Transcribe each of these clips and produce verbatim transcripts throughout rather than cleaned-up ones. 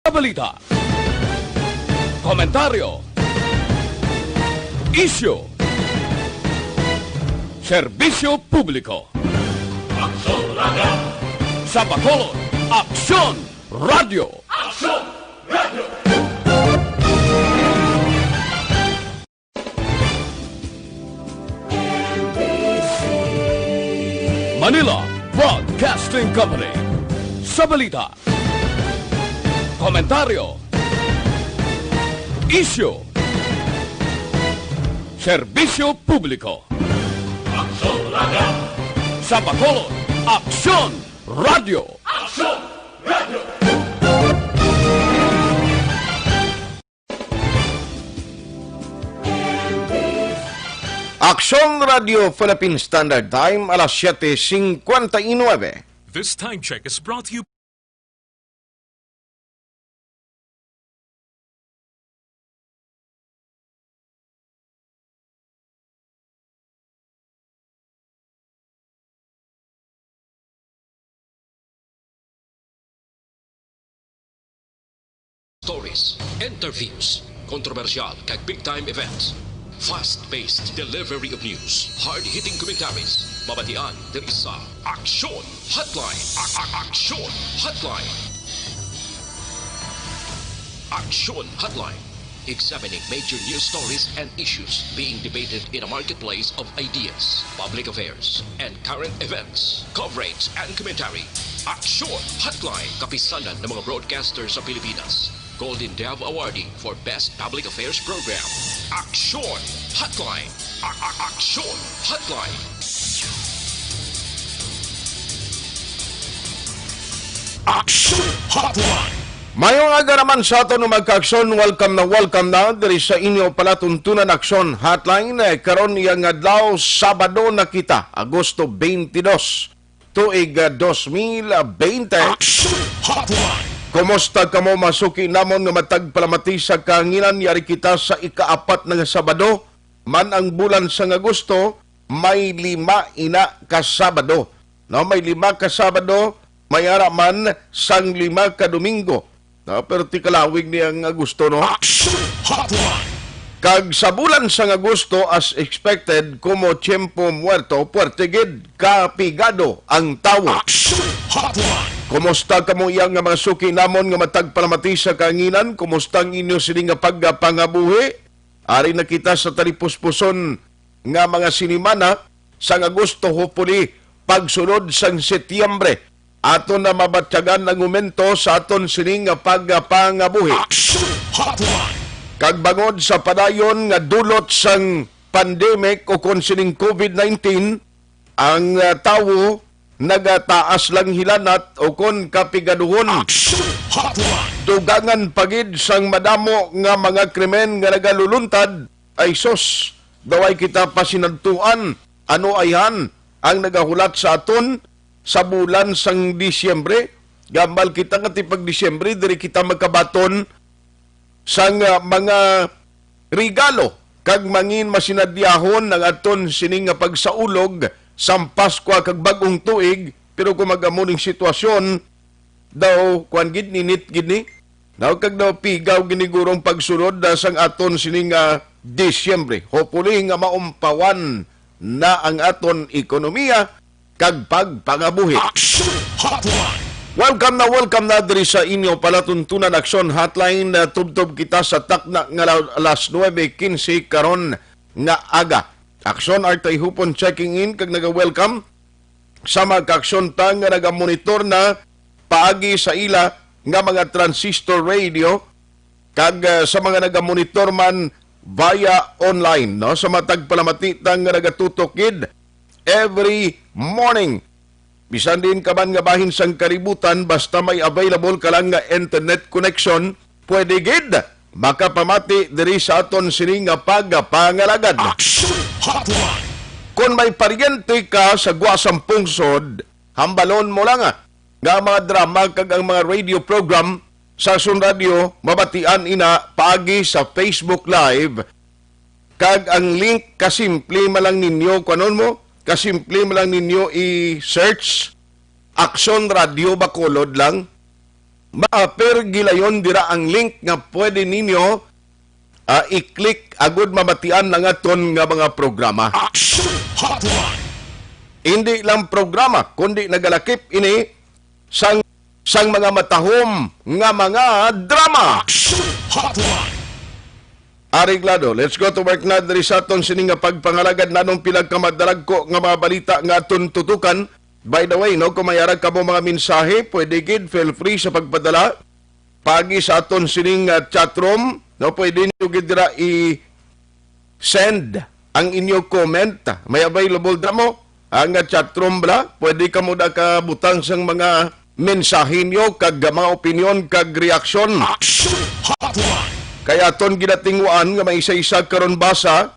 Balita, komentaryo, isyu, serbisyo publiko. Aksyon Radio. Sa Bacolod, Aksyon Radio. Aksyon Radio. Manila Broadcasting Company. Sa balita, komentaryo, isyu, serbisyo publiko. Aksyon Radio. Sa Bacolod, Aksyon Radio. Aksyon Radio. Aksyon Radio Philippine Standard Time, alas siyete cincuenta y nueve. This time check is brought to you. Stories, interviews, kontrobersyal kag big time events. Fast-paced delivery of news, hard-hitting commentaries, mabatian diri sa Aksyon Hotline. A- a- Aksyon Hotline. Aksyon Hotline. Examining major news stories and issues being debated in a marketplace of ideas, public affairs, and current events. Coverage and commentary. Aksyon Hotline. Kapisanan ng mga broadcaster sa Pilipinas. Golden Dove Awardee for Best Public Affairs Program. Aksyon Hotline. A- a- Aksyon Hotline. Aksyon Hotline. Mayong aga naman sa aton, mga kaaksyon. Welcome na welcome na diri sa inyo palatuntunan, Aksyon Hotline. Eh, karon, iyang adlaw, Sabado na kita, Agosto twenty-dos, tuig, ah, dos mil bente. Aksyon Hotline. Kumusta kamo, mga suki namon nga matag palamati sa kahanginan? Yari kita sa ikaapat na nga Sabado man ang bulan sang Agosto, may lima ina ka Sabado. No, may lima ka Sabado, may ara man sang lima ka Domingo. No, pero ti kalawig ni ang Agosto, no? Action Hotline. Kag sa bulan sang Agosto, as expected, como tiempo muerto, puwerte gid, kapigado ang tawo. Action Hotline. Kumusta kamo iya nga mga suki namon nga matag palamati sa kahanginan? Kumusta ang inyo sini nga pagpangabuhi? Ari na kita sa talipuspuson nga mga sinimana sang Agosto, hopefully, pagsulod sang Setyembre, aton na mabatyagan ang momento sa aton sining nga pagpangabuhi. Action Hotline. Kag bangod sa padayon nga dulot sang pandemic o kon sining covid nineteen, ang, ah, tawo nagataas lang hilanat o kon kapigaduhon. Action Hotline. Dugangan pa gid sang madamo nga mga krimen nga nagaluluntad. Ay sus, daway kita pasinadtuan, ano ayhan ang nagahulat sa aton sa bulan sang Disyembre? Gambal kita nga ti pag Disyembre, diri kita magkabaton sang, ah, mga regalo kag mangin masinadyahon ang aton sini nga pagsaulog sang Paskwa kag Bag-ong Tuig, pero kung mag-amo ning sitwasyon, daw, kuwan gid, ninit gid ni, daw, kag daw pigaw gid ni guro ang pagsulod, ah, sang aton sini nga Disyembre. Hopefully nga maumpawan na ang aton ekonomiya kag pagpangabuhi. Action Hotline. Welcome na, welcome na diri sa inyo palatuntunan, Aksyon Hotline. Ah, tubtob kita sa takna nga la-, alas nuebe quince karon nga aga. Aksyon Artay Hupon checking in kag naga-welcome sa mga kaaksyon ta nga nagamonitor na paagi sa ila nga mga transistor radio, kag, ah, sa mga nagamonitor man via online, no? Sa matag palamati ta nga nagatutok gid every morning. Bisan diin ka man nga bahin sang kalibutan, basta may available ka lang nga internet connection, pwede gid makapamati diri sa aton sini nga pagpangalagad. Action Hotline. Kon may paryente ka sa Guasang Pungsod, hambalon mo lang, ah, nga ang mga drama kag ang mga radio program sa Aksyon Radio mabatian ina paagi sa Facebook Live, kag ang link, kasimple man lang ninyo, kuanon mo, kasimple man lang ninyo i-search, Aksyon Radio Bacolod lang. Maapir gilayon dira ang link nga pwede ninyo, ah, i-click agud mabatian ang aton nga mga programa. Action Hotline. Hindi lang programa, kundi nagalakip ini sang, sang mga matahom nga mga drama. Action Hotline. Areglado. Let's go to work na diri sa aton sini nga pagpangalagad. Nanong pila ka madalagko nga mga balita nga aton tutukan. By the way, no, kung may ara kamo mga mensahe, pwede gid, feel free sa pagpadala paagi sa aton sining, ah, chat room, no, pwede niyo gid dira i-send ang inyo comment. May available damo ang, ah, chat room bala. Pwede kamo da ka butang sang mga mensahe niyo kag mga opinyon kag reaksyon. Action Hotline. Kay aton ginatinguan nga may isa-isa karon basa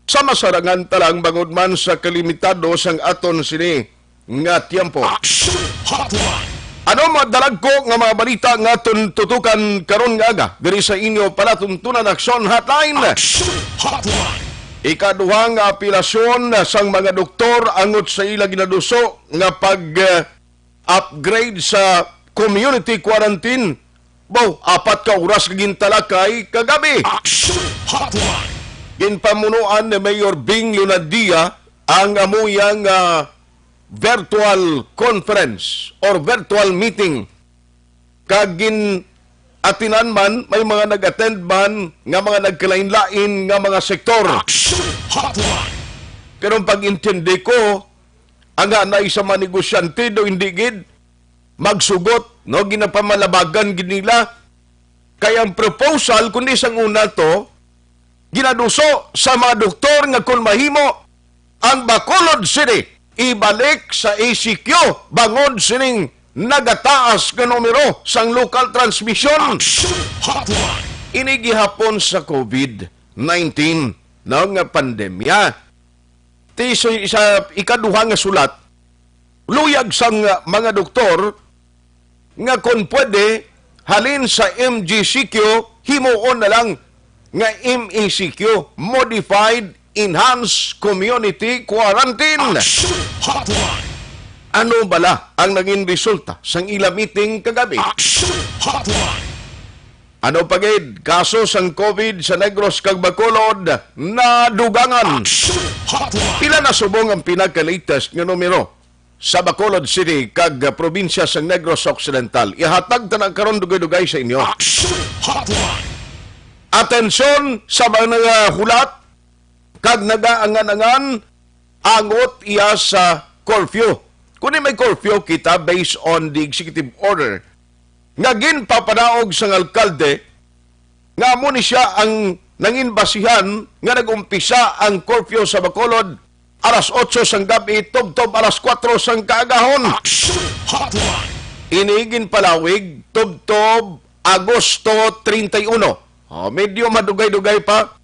sa masarangan ta lang bangod man sa kalimitado sang aton sini nga tiempo. Action Hotline. Ano mga dalagko nga mga balita nga aton tutukan karon nga aga diri sa inyo palatuntunan Action Hotline? Action Hotline. Ikaduha nga apelasyon sang mga doktor angot sa ila ginaduso nga pag, eh, upgrade sa community quarantine. Baw, apat ka oras ka gintalakay kagabi. Action Hotline. Ginpamunuan ni Mayor Bing Lunadia ang amuyang, ah, virtual conference or virtual meeting. Kag gin-atinan man, may mga nag-attend man nga mga nagkalain-lain nga mga sektor. Action Hotline. Pero ang pag-intindi ko, ang anay sa mga negosyante do hindi gid magsugot, no, ginapamalabagan gid nila. Kay ang proposal, kundi sang una to, ginaduso sa mga doktor nga kung mahimo, ang Bacolod City ibalik sa E C Q bangod sining nagataas nga numero sang local transmission. Action Hotline. Ini gihapon sa COVID nineteen, no, nga pandemya. Ti sa, sa ikaduha nga sulat, luyag sang mga doktor nga kon pwede, halin sa M G C Q, himuon na lang nga M E C Q, Modified Enhanced Community Quarantine. Action Hotline. Ano bala ang naging resulta sang ila meeting kagabi? Action Hotline. Ano pa gid, kaso sang COVID sa Negros kag Bacolod nadugangan. Action Hotline. Pila na subong ang pinaka-latest nga numero sa Bacolod City kag probinsya sang Negros Occidental? Ihatag ta na karon dugay-dugay sa inyo. Action Hotline. Atensyon sa mga hulat kag nagaangan-angan angot iya sa curfew. Kuni may curfew kita based on the executive order nga ginpapanaog sang alkalde, nga amo ni siya ang nangin basihan nga nag-umpisa ang curfew sa Bacolod alas otso sang gab-i tubtob alas kuwatro sang kaagahon. Action Hotline. Ini ginpalawig tubtob Agosto treinta y uno. Oh, medyo madugay-dugay pa.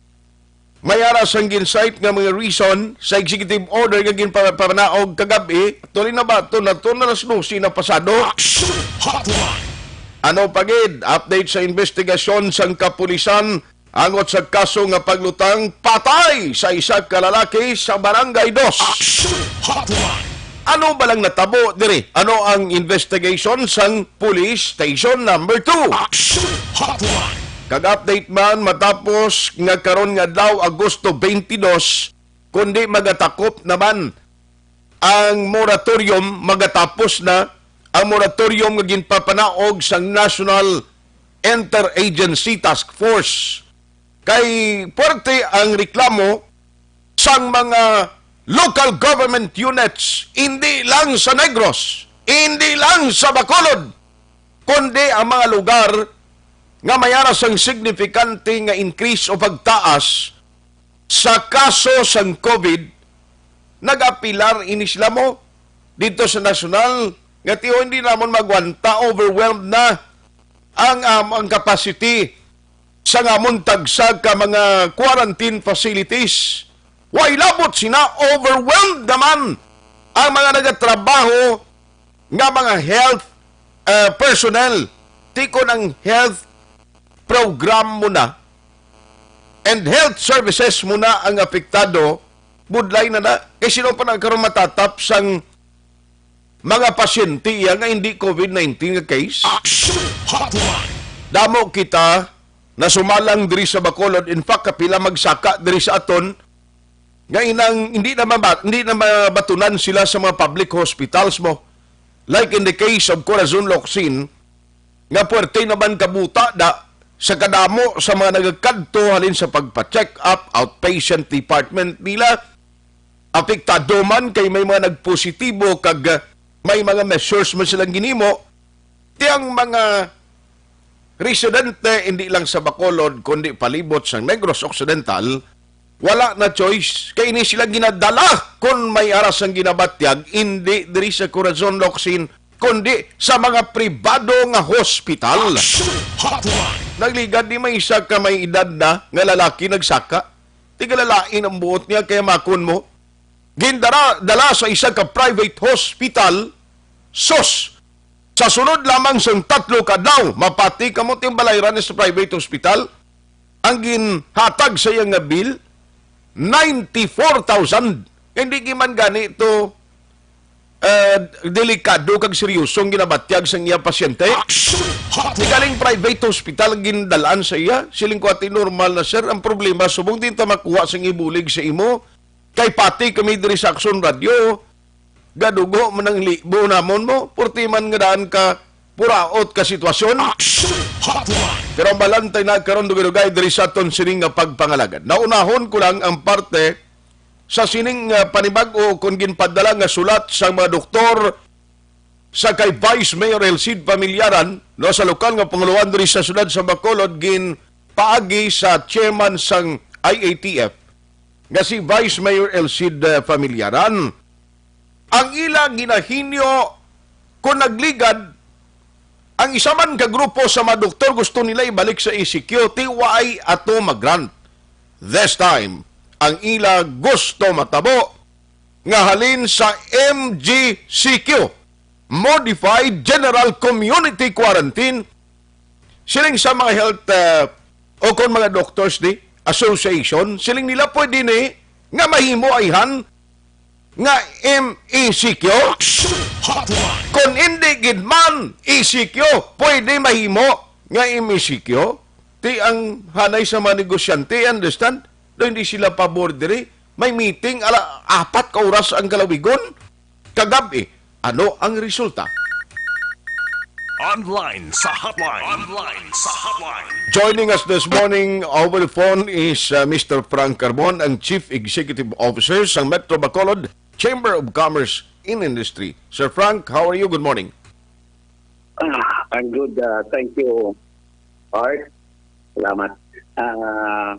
May ara sang gin-cite nga mga reason sa executive order nga ginpapanaog kagab-i, tuloy na ba to na to na alas dose na pasado? Action Hotline. Ano pa gid? Update sa investigasyon sang kapulisan angot sa kaso nga paglutang patay sa isa ka lalaki sa Barangay Dos. Action Hotline. Ano ba lang natabo diri? Ano ang investigation sang Police Station Number Two? Action Hotline. Kag update man matapos nga karon nga adlaw, Agosto twenty-two, kundi magatakop naman ang moratorium, magatapos na ang moratorium nga ginpapanaog sang National Interagency Task Force. Kay puwerte ang reklamo sang mga local government units, hindi lang sa Negros, hindi lang sa Bacolod, kundi ang mga lugar nga may ara sang signifikante nga increase o pagtaas sa kaso sang COVID, nag-apelar ini sila mo dito sa nasyonal nga, "Tiyo, hindi namon magwanta, overwhelmed na ang, um, ang capacity sa amon tagsa ka mga quarantine facilities." Way labot sina, overwhelmed naman ang mga nagatrabaho nga mga health, uh, personnel. Ti kon ang health program mo na and health services mo na ang apektado, budlay na na. Kay sino pa na karon matatap sang mga pasyente iya nga hindi COVID nineteen nga case? Action Hotline. Damo kita nasumalang diri sa Bacolod. In fact, kapila magsaka diri sa aton nga inang hindi na maba-, hindi na mabatunan sila sa mga public hospitals mo. Like in the case of Corazon Locsin, nga puwerte naman kabuta da sa kadamo sa mga nagakadto halin sa pagpa-check up, outpatient department nila. Apektado man kay may mga nagpositibo kag, ah, may mga measures man silang ginimo. Ti ang mga residente, hindi lang sa Bacolod, kundi palibot sa Negros Occidental, wala na choice. Kay ini sila ginadala kon may aras ang ginabatyag, hindi diri sa Corazon Locsin, kundi sa mga pribado nga hospital. Action Hotline. Nagligad ni may isa ka may edad na nga lalaki nagsaka. Tigalalain ang buot niya kay makon mo. Gindara, dala sa isa ka private hospital. Sus! Sa sunod lamang sang tatlo ka adlaw, mapati kamo timbalayran sa private hospital. Ang ginhatag sa iya nga bill, ninety-four thousand. Hindi giman gani to, eh, delikado kag seryoso ang ginabatyag sang iya pasyente. Action Hotline. Galing private hospital ang gindalaan sa iya. Siling ko, "Ati, normal na, sir. Ang problema, subong din ta makuha sang ibulig sa imo. Kay pati kami diri sa Action Radio, gadugo man ang libo namon mo. Purti man nga daan ka puraot ka sitwasyon." Action Hotline. Pero ang balantay na karon dugay-dugay diri sa aton sining nga pagpangalagad. Naunahon ko lang ang parte sa sining, ah, panibag-o kon ginpadala nga sulat sang mga doktor sa kay Vice Mayor El Cid Familiaran, no, sa lokal nga pangulohan diri sa siyudad sa Bacolod, ginpaagi sa chairman sang I A T F nga si Vice Mayor El Cid, ah, Familiaran. Ang ila ginahinyo, kung nagligad, ang isa man ka grupo sa mga doktor gusto nila ibalik sa E C Q, ti wa ato ma-grant. This time, ang ila gusto matabo nga halin sa M G C Q, Modified General Community Quarantine, siling sa mga health, uh, o kon mga doctors di association, siling nila pwede ni nga mahimo ayhan nga M E C Q. Action Hotline. Kon hindi gid man E C Q, pwede mahimo nga M E C Q. Ti ang hanay sa mga negosyante, understand? Do hindi sila pabor diri. May meeting ala apat ka oras ang kalawigon. Kagab-i, ano ang resulta? Online sa hotline. Online sa hotline. Joining us this morning over the phone is, uh, Mister Frank Carbon, ang Chief Executive Officer sa Metro Bacolod Chamber of Commerce and Industry. Sir Frank, how are you? Good morning. Ah, I'm good. Uh, thank you, Art. Salamat. Ah,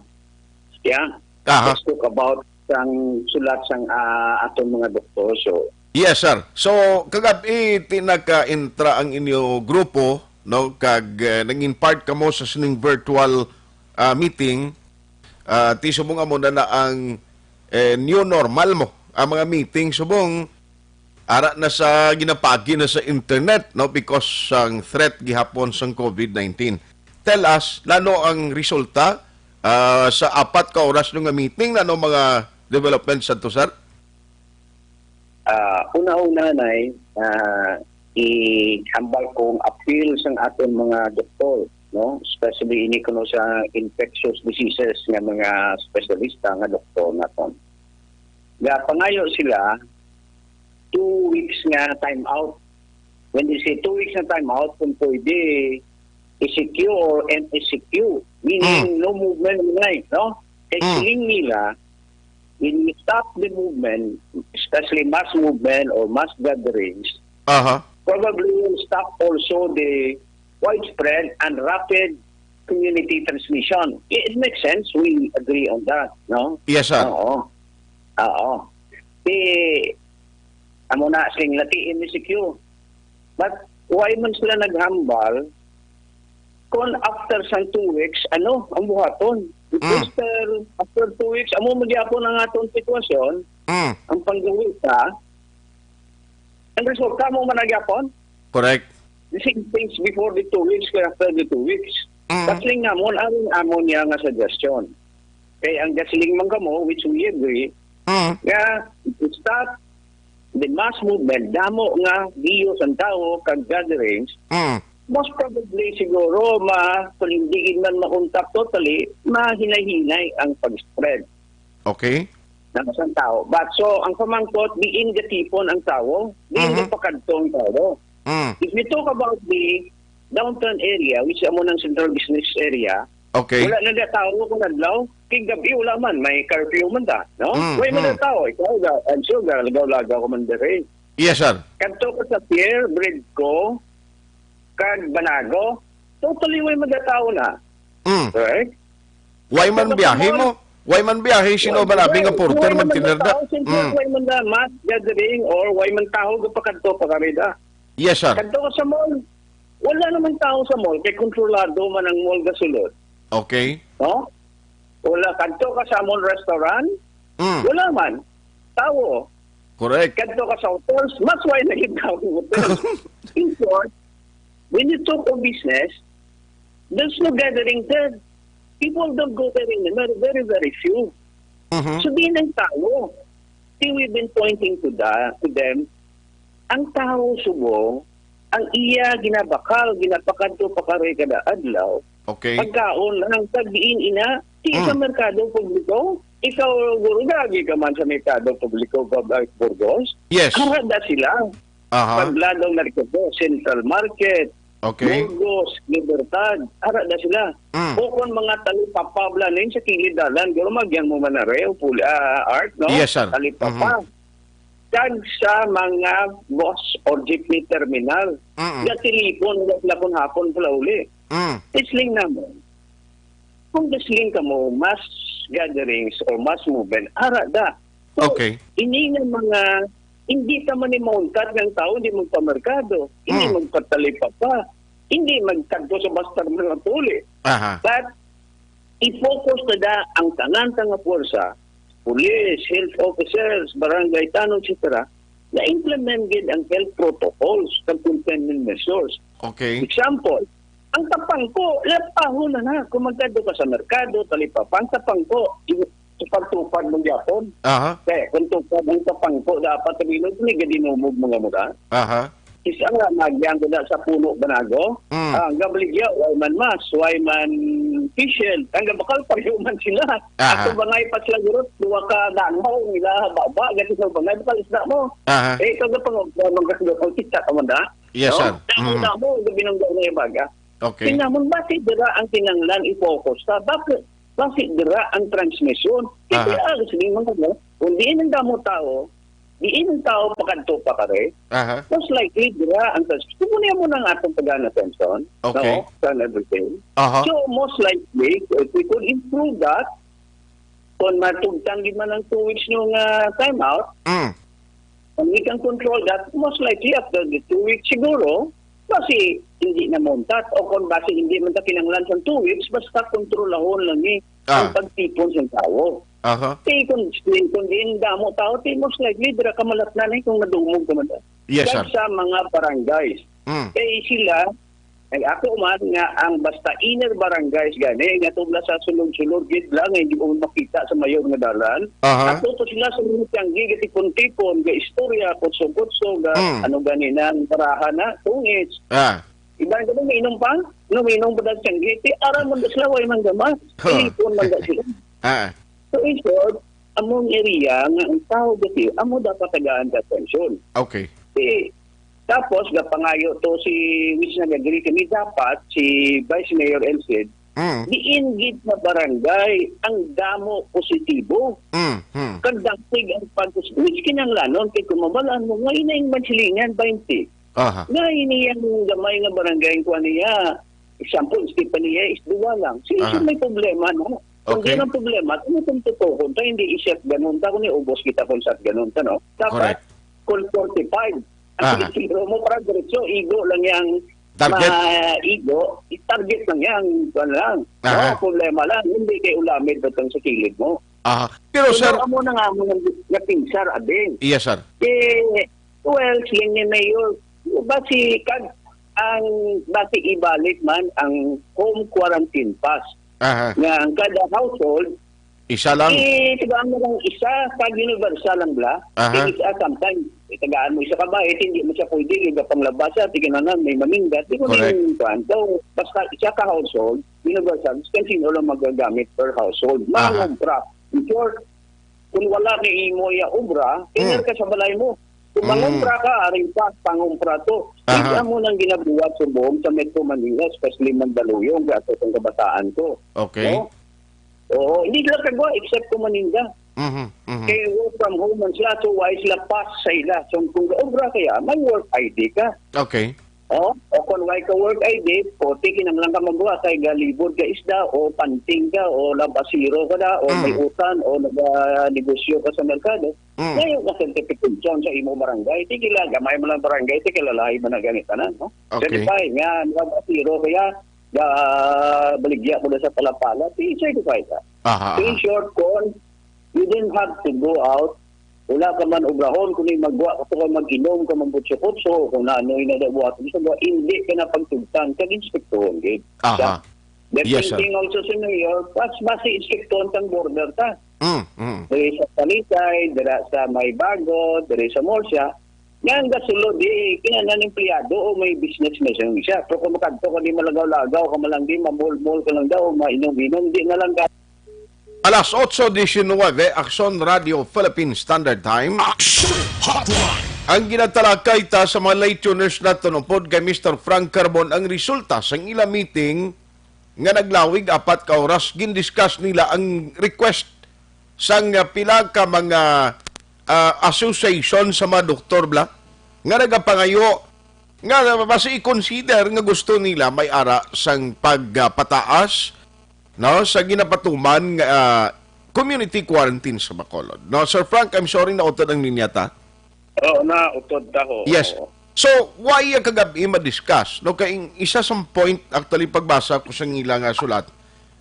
yeah, Aha. Let's talk about sang sulat sang, ah, aton mga doktor. So, Yes, sir. So, kagab-i, ti nagka-intra ang inyo grupo, no? Kag, eh, nangin part kamo sa sining virtual, ah, meeting. Ah, ti subong amo na na ang, eh, new normal mo. Ang mga meeting subong ara na sa ginapagi na sa internet, no? Because sang threat gihapon sang COVID nineteen. Tell us, nano ang resulta, ah, sa apat ka oras nyo nga meeting, nano mga developments adto, sir? Ah, una-una, nay, ah, ihambal kong appeal sang aton mga doktor, no? Especially ini kuno sa infectious diseases nga mga espesyalista nga doktor naton. Nga pangayo sila two weeks nga time out. When they say two weeks nga time out, kung pwede, E C Q or M E C Q, meaning Mm. no movement, no? Kay Mm. siling nila, when you stop the movement, especially mass movement or mass gatherings, Aha. probably will stop also the widespread and rapid community transmission. It, it makes sense. We agree on that, no? Yes, sir. Oo. Oo. Eh, amo na, sing lati M E C Q. But why man sila naghambal kung after sang two weeks, ano ang buhaton? Mm. After, after two weeks, amo magyapon ang aton sitwasyon, Mm. ang panggawi sa, ang resulta mo man nagyapon? Correct. The same things before the two weeks, kaya after the two weeks. Mm. Galing namon, ang amon niya nga suggestion. Kay ang galing man kamo, which we agree, Mm. nga stop the mass movement, damo nga biyo sang tawo kag gatherings, Mm. most probably siguro ma-, kung hindi gid man mauntat totally, mahinay-hinay ang pag-spread Okay. ng sang tawo. But so, ang pamangkot, diin gatipon ang tawo, diin Mhm. gapakadto ang tawo. Mm. If you talk about the downtown area, which amo ng central business area, Okay. wala na da tawo kung adlaw. Kay gabi, wala man. May curfew man ta, no? Mm, Way man da mm. tawo. Ikaw, ga-, I'm sure, ga-, lagaw-lagaw ka man diri. Yes, sir. Kadto ka sa pier, Bridco, kag Banago, totally way man da tawo na. Mm. Right? Way man Kadto ka sa biyahe mall. mo? Way man biyahe, sino Way ba labi nga man, porter way man man da magtinda? tawo, siyempre, Mm. way man da mass gathering or way man tawo gapakadto pa kami da. Yes, sir. Kadto ka sa mall, wala naman tawo sa mall, kay kontrolado man ang mall gasulod. Okay. No? Wala, kadto ka sa mall restaurant, Mm. wala man tawo. Correct. Kadto ka sa hotels, mas way na yung tawo sa hotels. In short, when you talk of business, there's no gathering there. People don't go there anymore. Very, very few. Mhm. So, di nang tawo. See, we've been pointing to the, to them. Ang tawo subong, ang iya ginabakal, ginapakadto pa kare kada adlaw. Okay. Pagkaon lang, pag diin ina, di sa Mm. merkado publiko. Ikaw, guro, gagi ka man sa merkado publiko, Bob, uh, Burgos. Yes. Ara da sila. Aha. Pagladong na rin ko, Central Market, Okay. Burgos, Libertad, ara da sila. Mm. O kung mga talipapa bala nin sa kilid dalan, guro, magyan mo man na rin, puli, ah, Art, no? Yes, sir. Talipapa. Mhm. Kag sa mga bus or jeepney terminal. Mm-mm. Gatilipon, gahapon-hapon pala uli. Mm. Isling naman. Kung gasling ka mo, mass gatherings or mass movement, ara da. So, Okay. ini nga mga, hindi ta man ni mauntat ng tao, hindi magpamerkado, hindi Hmm. magpatalipapa, hindi magkadto sa basta mga tuli. Aha. But, i-focus na da ang tanan ta nga puwersa, police, health officers, barangay tanod, et cetera, na implement gid ang health protocols kag containment measures. Okay. Example, ang tapangko, lapahon na na. Kung magkadto ka sa merkado, talipapa, ang tapangko, i-, tupad-tupad mo gyapon. Aha. Kaya kung tupad ang tapangko, dapat sabihin, "May gadinumog mga mura." Aha. Isa nga, nagyang ko na sa puno, Banago. Mm. Ah, ang gabaligya, way man mask, way man face shield. Ang gabakal, pareho man sila. Aha. Ato bangay pa sila, guro, duwa ka danaw nila, baba, gati sa bangay, bakal isda mo. Aha. Eh, ikaw na pang, pang, pang, kita ka man da? Yes, No? sir. Damo, Mm. damo, gabi ng damo yung baga. Okay. Tingnan mo, bakit dira ang kinanglan i-focus ta? Bakit, bakit dira ang transmission? Kasi Aha. alas din mo, no? Kung diin ang damo tao, diin ang tao pakadto pa kare, Aha. most likely dira ang transmission. Kung muna mo nang atong tagaan attention, Okay. no? Sa everything. Aha. So, most likely, if we could improve that, kung matugtang di man ang two weeks nyo nga time out, Mm. kung we can control that, most likely after the two weeks siguro, basi hindi na montat. O kung basi hindi man ta kinanglan sa two weeks, basta kontrolahon lang ni ang Aha. pagtipon sa tao. Aha. Ti kung, kung di ang damo tao, ti most likely, dira ka malatnan eh kung nadumog ka man. Yes, Kag sir. sa mga barangays. Mm. Kay sila, ay ako man nga ang basta inner barangays gani, nga tubla sa sulod-sulod gid lang, nga hindi mo makita sa mayor nga dalan. Aha. Ato to sila sa mga tiyanggi, gatipon-tipon, ga istorya, kutso-kutso, ga Mm. ano gani na, ang baraha na, tungits. Ah. Iban ka ba, mainom pa? No, mainom pa dahil tiyanggi. Ti, ara man da sila, way man gamas. Huh. Ipon man da sila. Ah. So, in short, among area nga ang tao gati, amo dapat tagaan ka atensyon. Okay. Eh, tapos, gapangayo to si, which nag-agree kami, dapat si Vice Mayor Elcid, Mm. diin gid na barangay ang damo positibo. Mm, mm. Kag dapig ang pag-, which kinahanglanon, kay kung mamalaan mo, ngayon na yung Mansilingan, twenty. Aha. Nga ini yang gamay nga barangay, ang kuwan niya, example, Estefania is duwa lang. So, Aha. may problema, no? Kung Okay. di ang problema, kung itong tutuhon, ta, hindi i-shot ganun, ta, kung iubos kita kung shot ganun, ta, no? Dapat, Correct. kung forty-five. Ang Aha. pinipiro mo, para diretso, igo lang yang Target. ma-, igo, i-target lang yang, kuwan lang. Aha. No? Problema lang, hindi kay ulamid itong sa kilid mo. Aha. Pero, Pero sir, amo na nga mo nga, nga pinsar, abi. Yes, sir. Eh, well, siling ni Mayor, basi kag ang basi ibalik man ang home quarantine pass. Aha. Nga ang kada household, Isa lang? Eh, tagaan mo lang isa, pag universal lang bala. Aha. Kay isa, sometimes, eh, tagaan mo isa ka bayad, hindi mo siya pwede, yung panglaba siya, tignan na, may maninda. Di ko Correct. Ning kuwan. So, basta isa ka household, universal, kung sino lang magagamit per household. Aha. Mangumpra. In short, kung wala ni imo ya obra, kaya Mm. ka sa balay mo. Kung Mm. mangumpra ka, aring pa, pangumpra to. Aha. Hindi mo nang ginabuhat subong sa Metro Manila, especially Mandaluyong, kaya sa itong kabataan ko. Okay. No? Oo, hindi sila kagawa except kung maninda. Mhm, mhm. Kay work from home man sila, so why sila pass sa ila? So kung obra kaya, may work I D ka. Okay. Oh, o kung why ka work I D, puti kinahanglan ka magawa kay galibod ka isda o panting ka o labasiro ka na o may Mm. utan o naganegosyo ka sa merkado. Mm. Ngayon ka certification sa imo barangay. Sige lang, gamay mo lang barangay, sige lalahi mo na ganit na, no? Okay. Certify nga, labasiro kaya, ga, baligya ko na sa palapala, di certify ka. Aha, So, in aha. short, kon you didn't have to go out, wala ka man obrahon, kung may magwa ka pa, mag-inom ka, magbutso-kutso, kung ano yung nadabuhat mo sa buwan, hindi ka na pagtugtan kag inspektohon gid. Aha. Sa, the Yes, same sir. thing also sa Mayor, pas basi inspektohon kang border ta. Mm, mm. Diri sa Talisay, dira sa may Bago, diri sa Murcia. Nga ang gasulod, di, kinahanglan empleyado o may business na siya. Pero kung makadto ka, di malagaw-lagaw ka, malang di, mamulmol ka lang daw, mainom-inom, di na lang ka. Alas otso diecinuebe, Aksyon Radio Philippine Standard Time. Action Hotline. Ang ginatalakay ta sa mga late tuners naton upod kay Mister Frank Carbon ang resulta sang ila meeting nga naglawig apat ka oras. Gindiscuss nila ang request sang, ah, pila ka mga, ah, association sa mga doktor bala nga nagapangayo nga basi i-consider nga gusto nila may ara sang pagpataas, no, sa ginapatuman nga, ah, community quarantine sa Bacolod. No, Sir Frank, I'm sorry, nautod ang linya ta. Oo, nautod ta, ho. Yes. Oo. So, why ang kagabi ma-discuss? No, kay isa sa point, actually, pagbasa ko sa ila nga sulat,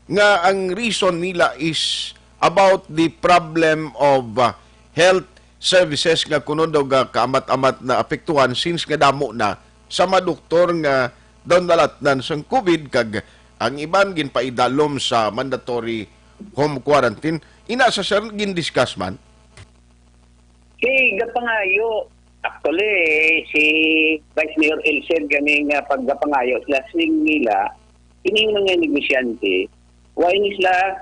nga ang reason nila is about the problem of, uh, health services nga kuno daw ga-, kaamat-amat na apektuhan since nga damo na sa mga doktor nga daw nalatnan sang COVID kag ang iban ginpaidalom sa mandatory home quarantine. Ina sa sir, gin-discuss man? Si gapangayo, actually, si Vice Mayor Elced gani nga paggapangayo sila sing nila, ining mga negosyante, why ni sila,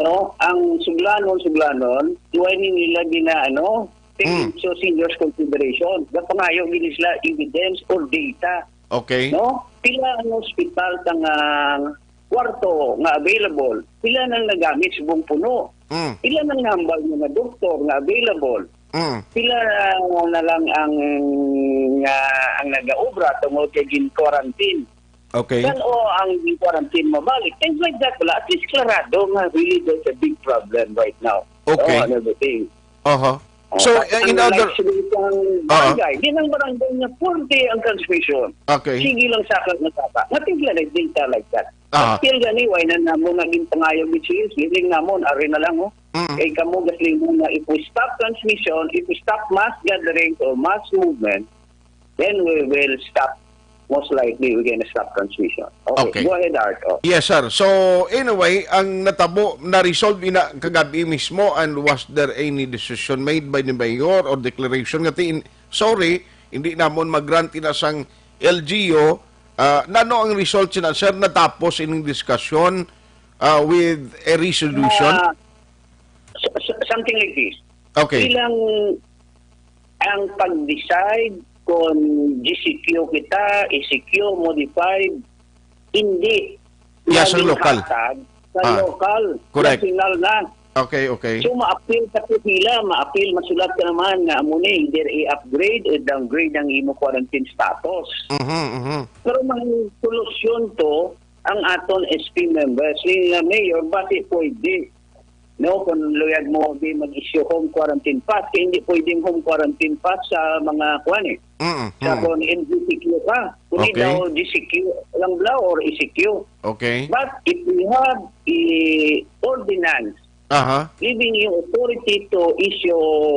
no, ang suglanon, suglanon, why ni nila gina, ano, take Hmm. into seniors consideration. Gapangayo gini sila evidence or data. Okay. No? Pila ang hospital tang, ah, kwarto nga available? Pila nang nagamit subong puno? Mm. Pila nang nahambal nga doktor nga available? Mm. Pila na lang ang, nga, ang nagaobra tungod kay gin-quarantine? Okay. Kan o ang gin-quarantine mabalik? Things like that, wala. At least klarado nga really there's a big problem right now. Okay. Oh, and everything. Aha. Oh, So, but uh, in unlike other sa isang Oo. barangay, di nang barangay nga forty ang transmission. Okay. Sige lang sa akin na tata. Nothing like data like that. Aha. Still gani, why na namo naging pangayo with serious? Giling namon, ari na lang, oh. Mm. Kay kamo, gasling mo na, if we stop transmission, if we stop mass gatherings or mass movement, then we will stop, most likely, we're gonna stop transmission. Okay, Okay. go ahead, Art. Oh. Yes, sir. So, anyway, ang natabo, na-resolve ina kagabi mismo, and was there any decision made by the mayor or declaration nga tin, sorry, hindi namon mag-grant ina sang L G U? Ah, nano ang result sina, sir, natapos ining diskusyon, ah, with a resolution? Ah, s-, s-, something like this. Okay. Bilang ang pag-decide kung G C Q kita, E C Q, modified, hindi Yeah, sa natin lokal. hatag sa Ah, lokal, correct. national na. Okay, okay. So, maapil ka po sila, maapil, masulat ka naman nga amo ni, either i-upgrade o downgrade ang imo quarantine status. Mhm, mhm. Pero may solusyon to ang aton S P members, ni nga mayor, basi pwede, no, kung luyag mo di mag-issue home quarantine pass, kaya hindi pwedeng home quarantine pass sa mga, kuwan eh, Mm, sa mm. kung M G C Q ka. Kundi Okay. daw G C Q lang bla or E C Q. Okay. But if we have a ordinance Aha. giving you authority to issue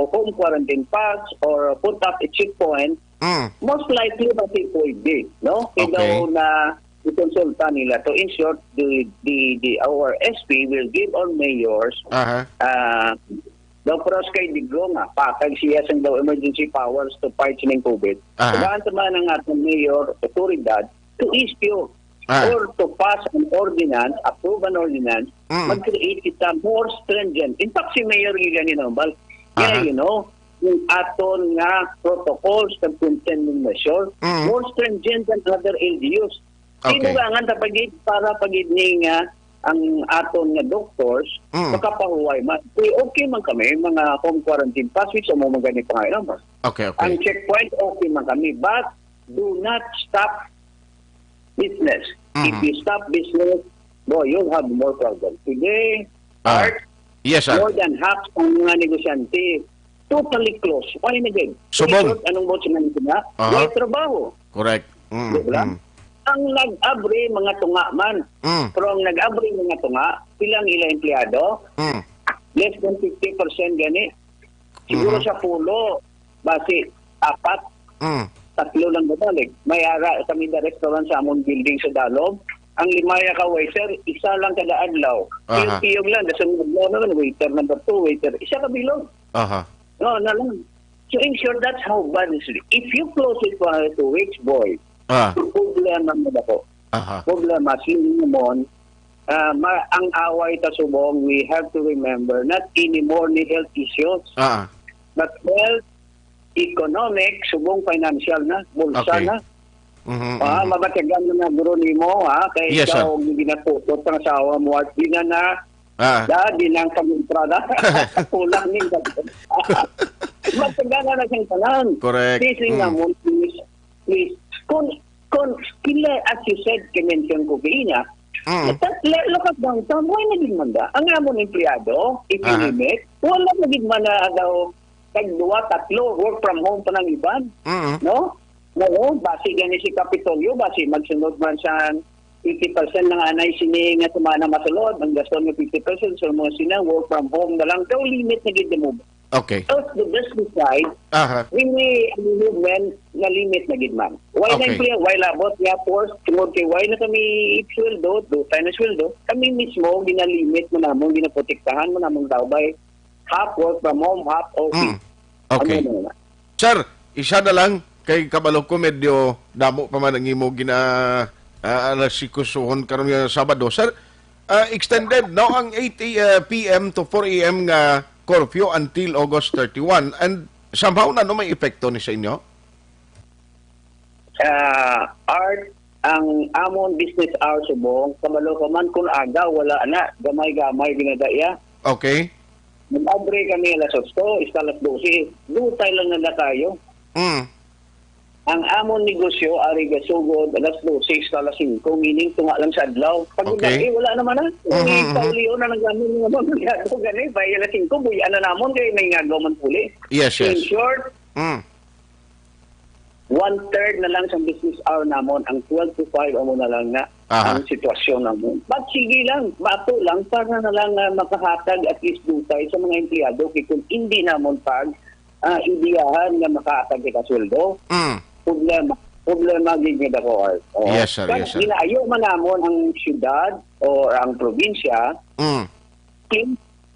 home quarantine pass or put up a checkpoint, Mm. most likely, basi pwede, no? Kaya Okay. daw na ikonsulta nila to. In short, the, the, the, our S P will give our mayors, Aha. ah, daw paras kay Digong, ah, patag siya sang daw emergency powers to fight sining COVID. Aha. Tagaan sa man ang atong mayor, otoridad, to issue Ah. or to pass an ordinance, approve an ordinance, Mm. mag-create kita more stringent. In fact, si Mayor Gillian Inobal, yeah, Aha. you know, yung aton nga protocols kag containment measure, Mm. more stringent than other L G Us. Okay. Tinugangan ta pagid para pagid ni nga ang aton nga doctors Mm. makapahuway man. Uy, okay man kami, mga home quarantine pass, which amo man gani pa nga naman. Okay, okay. Ang checkpoint, okay man kami. But do not stop business. If Mhm. you stop business, boy, you'll have more problems. Today, Ah. Art, Yes, sir. more than half ang mga negosyante totally closed. Why na gid? Subong. In short, anong buot sinabi ko na? Aha. Way trabaho. Correct. Mm, Di ba? mm. Ang nag-abri, mga tunga man. Mm. Pero ang nag-abri, mga tunga, pila ang ilang empleyado? Mm. Less than fifty percent gani. Siguro Mhm. sa pulo, basi apat, Mm. tatlo lang gabalik. May ara kami the restaurant sa among building sa Dalom. Ang limaya ka waiter, isa lang kada adlaw. Aha. Piyog-piyog lang, sa sunod adlaw naman, waiter number two, waiter, isa ka bilog. Aha. No, na lang. So, in short, that's how bad it is. If you close it for two weeks, boy, Ah. problema mo na po. Aha. Problema, sino mo, ah, ma-, ang away ta subong, we have to remember, not anymore ni health issues, Ah. but health, economic, subong financial na, bulsa Okay. na. Mhm, Ah, mhm. mabatyagan mo na, guro nimo, ha? Kay Yes, sir. ikaw, ang ginaputot ang asawa mo, at di na na, Ah. da, di na ang pag-entrada. Kulang ni. Mabatyagan na siyang tanan. Correct. Sisi Mm. nga mo, please, please. Kung, kung, kila, as you said, kimension ko kanina, Mm. Tat-, le-, look at downtown, why na gid man da? Ang amon empleyado, if you Aha. name it, wala na gid man na daw tag duwa, tatlo, work from home pa ng iban. Mm. No? Oo, basi gani si Kapitolyo, basi magsunod man sa fifty percent ng anay sini nga semana masulod, ang gaston nga fifty percent sa mga sina, work from home na lang. Daw limit na gid mo. Okay. Out the business side, Aha. really, ang movement na limit na gid man. Why na Okay. yung why labot nga force, tungod kay why na kami sweldo, do tayo na sweldo, kami mismo, ginalimit mo namon, ginaprotektahan mo namon tao by half work from home, half office. Mm. Okay. Ano na? Sir, isa na lang, kay kabalo ko medyo damo pa man ang imo gina, ah, alas singko suhon karon nga Sabado. Sir, ah, extended, no, ang eight a, ah, P M to four A M nga curfew until August thirty-one. And somehow na, no, may epekto ni sa inyo? Ah, Art, ang amon business hours subong, kabalo ka man kun aga, wala na, gamay-gamay ginadaya. Okay. Mag-abre kami alas otso, ista alas dose. Dutay lang na kayo. Mm. Ang amon negosyo, ari gasugod, alas dose ista alas singko, meaning tunga lang sa adlaw. Pag Okay. eh, wala naman na. Mhm, Kung mhm. Paulion na naglamin ng mga empleyado, gani, by alas singko, buyan na namon, kay may ngagaw man puli. Yes, In yes. short, Mm. one-third na lang sa business hour namon, ang twelve to five, amo na lang na Aha. ang sitwasyon namon. But sige lang, bato lang, para na lang, ah, makahatag at least dutay sa mga empleyado, kay kung hindi namon pag, ah, ideyahan nga makahatag kita sweldo, Mm. problema, problema gid nga dako, Art. Oo. Yes, sir. Kag Yes, sir. ginaayo man namon ang syudad o ang probinsya, Mm.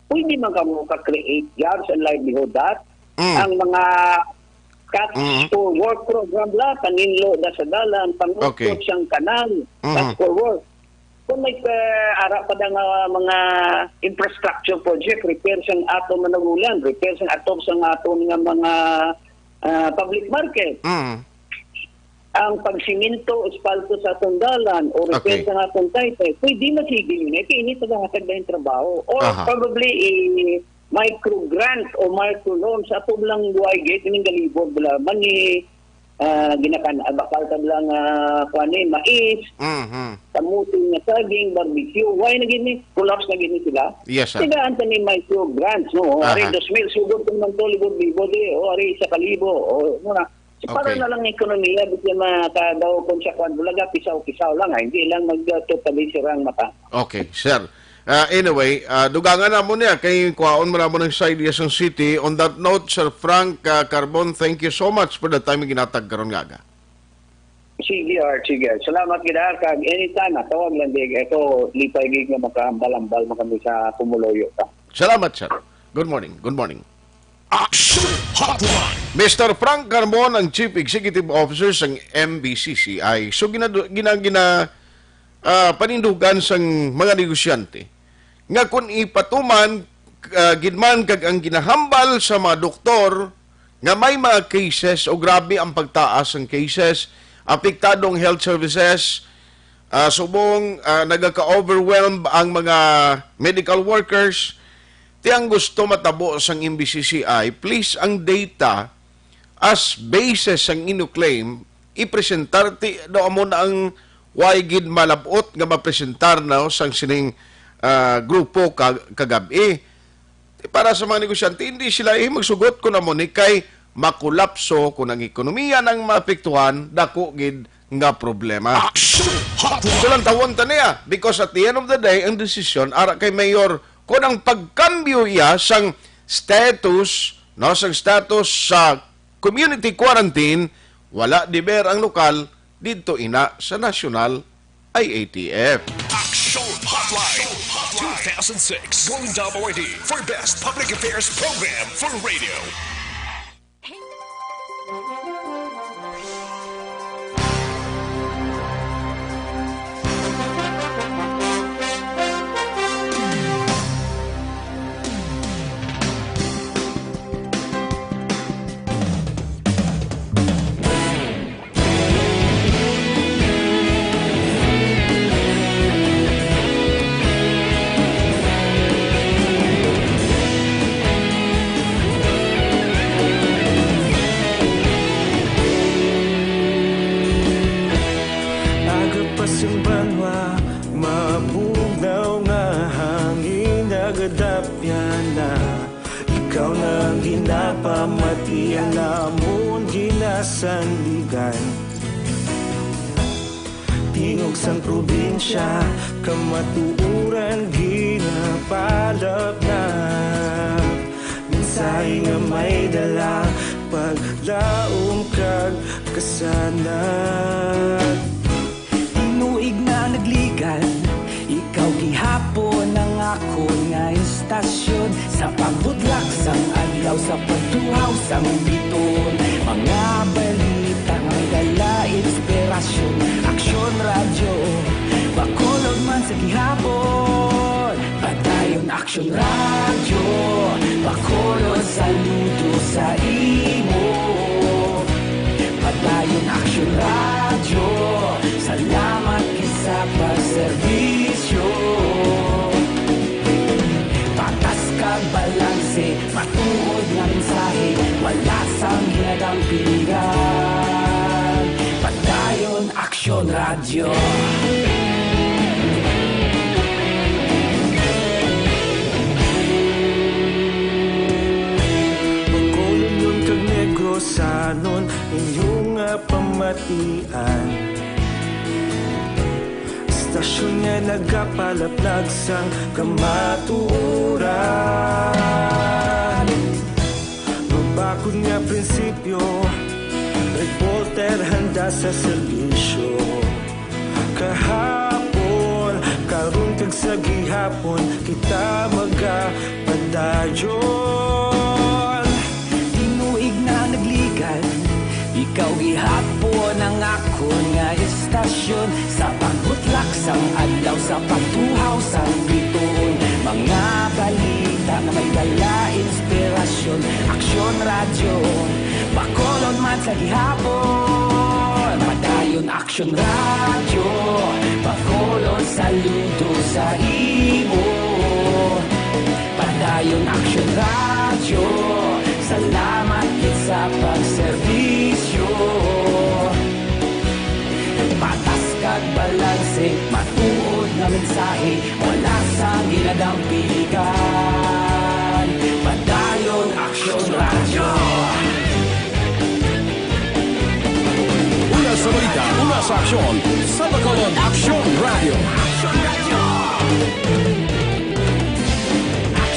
Pwede man kamo ka-create jobs and livelihood that Mm. ang mga Cats Mm. for Work program la, paninlo da sa dalan, pangukot Okay. siyang kanal, Mm. Cats for Work. Kung may, eh, ara pa da nga mga infrastructure project, repair siyang ato managulan, repair siyang atop sa ato nga mga, ah, public market. Mm. Ang pagsiminto, espalto sa atong dalan, o repair Okay. sa atong taytay, pwede masigil yun. Eh, kaya ini tagahatag na yung trabaho. Or Aha. probably, eh, micro grant o micro loan sa atong lang buhay gate, ining galibot, bala, mani, ah, ginakan, ah, bakal ka lang, ah, kuwan eh, mais, Mhm. kamuting nga saging, barbecue. Why na gini? Collapse na gini sila. Yes, sir. Tigaan ta ni micro grants, no? Ari Aha. dos mil, sugod ko naman to, libod-libod eh. O, ari isa ka libo. O, muna. So, para Okay. na lang ekonomiya, di siya makadaw kung siya kwan, bulaga, pisaw-pisaw lang, ah. Hindi lang mag, uh, totally sira ang mata. Okay, sir. Ah, anyway, ah, dugangan na mo niya kay kwaon mo na mo ng side yes ang city. On that note, Sir Frank, ah, Carbon, thank you so much for the time nga ginatag karon nga aga. Sige, Art, sige. Salamat gid, Art. Kag anytime, ah, tawag lang, di. Ako, lipay gid nga makahambal-hambal man kami sa pumuluyo ka. Salamat, sir. Good morning. Good morning. Action Hotline. Mister Frank Carbon ang Chief Executive Officer sang M B C C I. So, ginadu-, gina-, gina-, ah, panindugan sang mga negosyante nga kung ipatuman, ah, gid man kag ang ginahambal sa mga doktor nga may mga cases o grabe ang pagtaas sang cases, apektado ang health services, ah, subong, ah, nagaka-overwhelm ang mga medical workers, ti ang gusto matabo sang M B C C I, please ang data as basis sang inyo claim, ipresentar ti daw amo na ang way gid malab-ot nga mapresentar na sang sining, ah, grupo ka-, kagab-i. Ti para sa mga negosyante, hindi sila, eh, magsugot kun amo ni kay makulapso kun ang ekonomiya nang maapektuhan, dako gid nga problema. Action Hotline. So, lantawon ta niya, because at the end of the day, ang desisyon ara kay Mayor kun ang pagkambyo iya sang status, no, sang status sa community quarantine, wala deber ang lokal didto ina sa national I A T F. Action Hotline two thousand six, Golden Dome Awardee for Best Public Affairs Program for Radio. Aga pa sing banwa, mabugnaw nga hangin, nagadapyan na. Ikaw na ang ginapamati, ang amon ginasandigan. Tingog sang probinsya, kamatuoran ginapalapnap. Mensahe nga may dala, paglaom kag kasanag. Tinuig na nagligad, ikaw gihapon ang akon nga istasyon. Sa pagbudlak sang adlaw, sa pagtuhaw sang biton, mga balita nga may dala inspirasyon. Aksyon Radyo, Bacolod man sa gihapon. Padayon Aksyon Radyo, Bacolod, saludo sa imo. Padayon Aksyon Radyo, salamat gid sa pagserbisyo. Patas kag balanse, matuod nga mensahe, wala sang ginadampigan. Padayon Aksyon Radyo. Bacolodnon kag Negrosanon, inyo nga pamatian. Istasyon nga nagapalaplag sang kamatuoran. Mabakod nga prinsipyo, reporter handa sa serbisyo. Kahapon, karon kag sa gihapon, kita magapadayon. Tinuig na nagligad, ikaw gihapon ang akon nga istasyon. Sa pagbutlak sang adlaw, sa pagtuhaw sang bituon, mga balita nga may dala inspirasyon. Aksyon Radyo, Bacolod man sa gihapon. Padayon Aksyon Radyo, Bacolod, saludo sa imo. Padayon Aksyon Radyo, salamat gid sa pagserbisyo. Patas kag balanse, matuod nga mensahe, wala sang ginadampigan. Padayon Aksyon Radyo. Una sa balita, una sa aksyon, sa Bacolod Aksyon Radyo.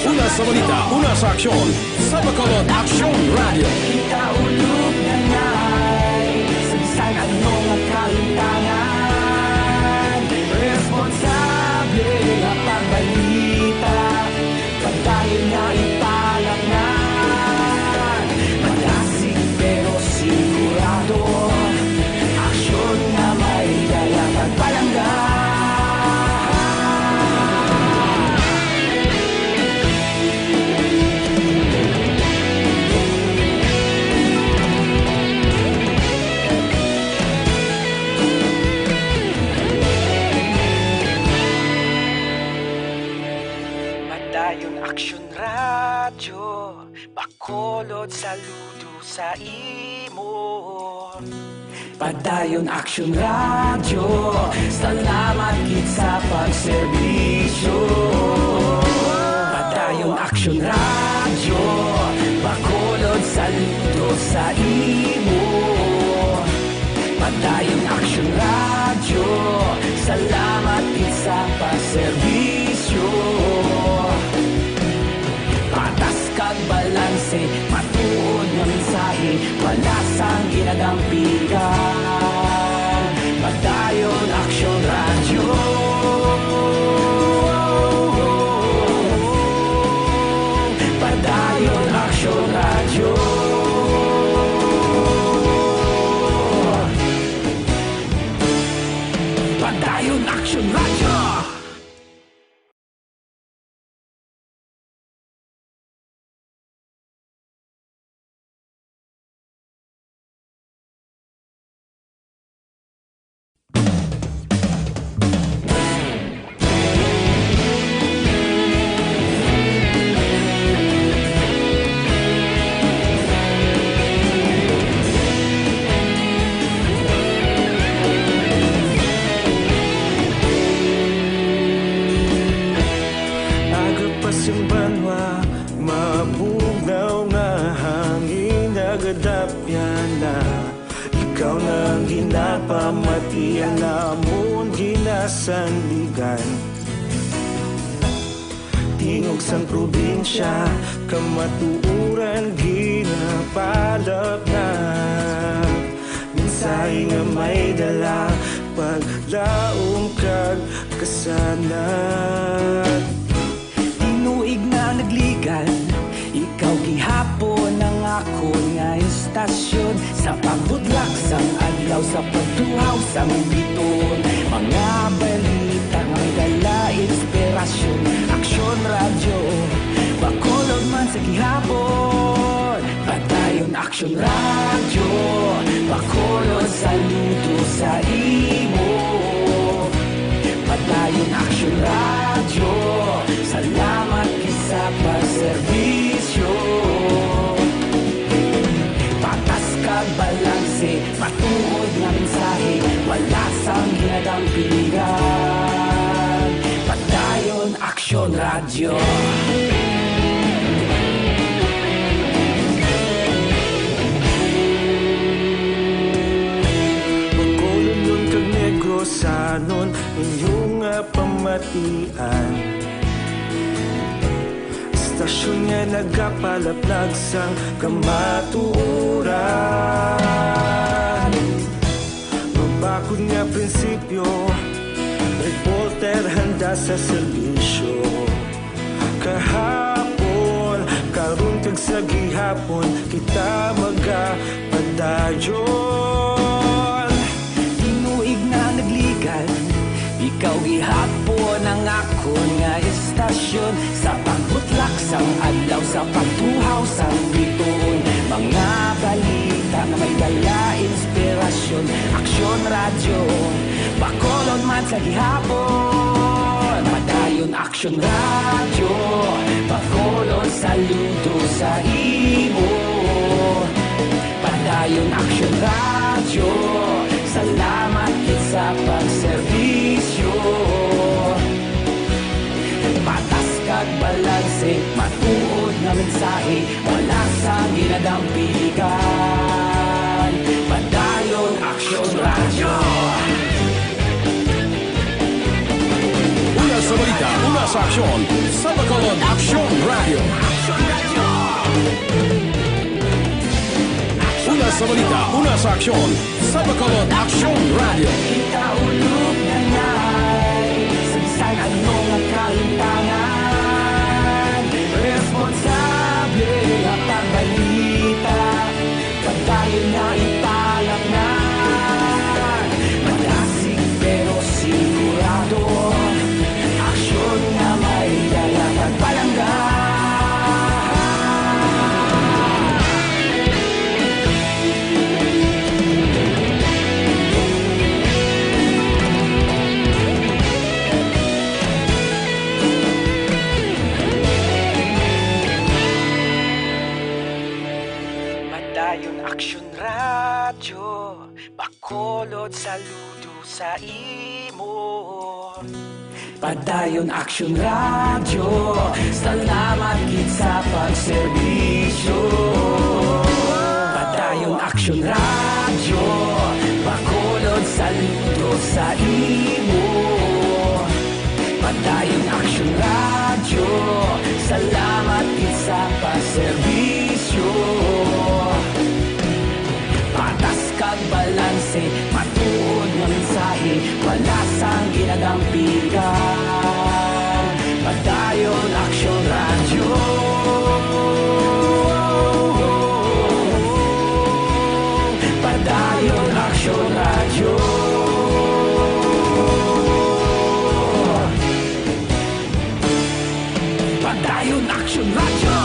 Una sa balita, una sa aksyon, sa Bacolod Aksyon Radyo. Kita ulog na ngay, sa bisan ano nga kayo. Padayon Aksyon Radyo, Bacolod, saludo sa imo. Padayon Aksyon Radyo, salamat gid sa pagserbisyo. Padayon Aksyon Radyo, Bacolod, saludo sa imo. Padayon Aksyon Radyo, salamat gid sa pagserbisyo. Patas kag balanse, matuod nga mensahe, wala sang ginadampigan. Padayon Aksyon Radyo. Padayon Aksyon Radyo. Padayon Aksyon Radyo. Aga pa sing banwa, mabugnaw nga hangin, nagadapyan na. Ikaw na ang ginapamatian namon, ginasandigan. Tingog sang probinsya, kamatuoran ginapalapnap. Mensahe nga may dala, paglaom kag kasanag. Tinuig na nagligad, ikaw gihapon ang akon nga istasyon. Sa pagbutlak sang adlaw, sa pagtuhaw sang bituon, mga balita nga may dala inspirasyon. Aksyon Radyo, Bacolod man sa gihapon. Padayon Aksyon Radyo, Bacolod, saludo sa imo. Padayon Aksyon Radyo, salamat gid sa pagserbisyo. Patas kag balanse, matuod nga mensahe, wala sang ginadampigan. Padayon Aksyon Radyo. Bacolodnon kag Negrosanon, inyo nga pamatian. Istasyon nga nagapalaplag sang kamatuoran. Mabakod nga prinsipyo, reporter handa sa serbisyo. Kahapon, karon kag sa gihapon, kita magapadayon. Tinuig na nagligad, ikaw gihapon ang akon nga istasyon. Sa pagbutlak sang adlaw, sa pagtuhaw sang bituon, mga balita nga may dala inspirasyon. Aksyon Radyo, Bacolod man sa gihapon. Padayon Aksyon Radyo, Bacolod, saludo sa imo. Padayon Aksyon Radyo, salamat gid sa pagserbisyo. Patas kag balanse, matuod nga mensahe, wala sang ginadampigan. Padayon Aksyon Radyo. Una sa balita, una sa aksyon, sa Bacolod Aksyon Radyo. Una sa balita, una sa aksyon, sa Bacolod Aksyon Radyo. Kita ulog na ngay, sa bisan ano nga kahimtangan, responsable nga pagbalita, padayon na ipalapngan. Madasig pero sigurado, aksyon nga may dala kag palangga. Saludo sa imo. Padayon Aksyon Radyo, salamat gid sa pagserbisyo. Padayon Aksyon Radyo, Bacolod, saludo sa imo. Padayon Aksyon Radyo, salamat gid sa pagserbisyo. Patas kag balanse, matuod nga mensahe, wala sang ginadampigan. Padayon Aksyon Radyo. Padayon Aksyon Radyo. Padayon Aksyon Radyo.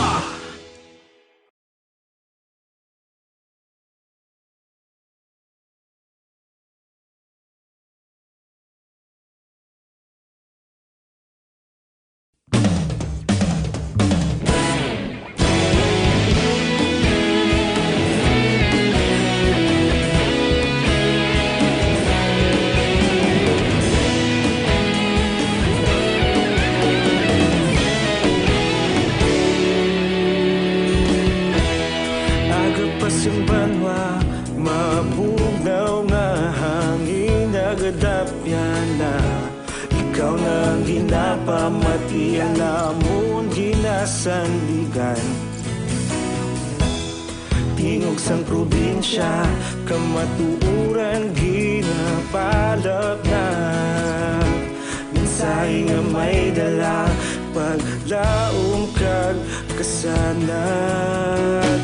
Aga pa sing banwa, mabugnaw nga hangin nagadapyan na. Ikaw na ang ginapamatian namon ginasandigan. Tingog sang probinsya, kamatuoran ginapalapnap. Mensahe nga may dala, paglaom kag kasanag.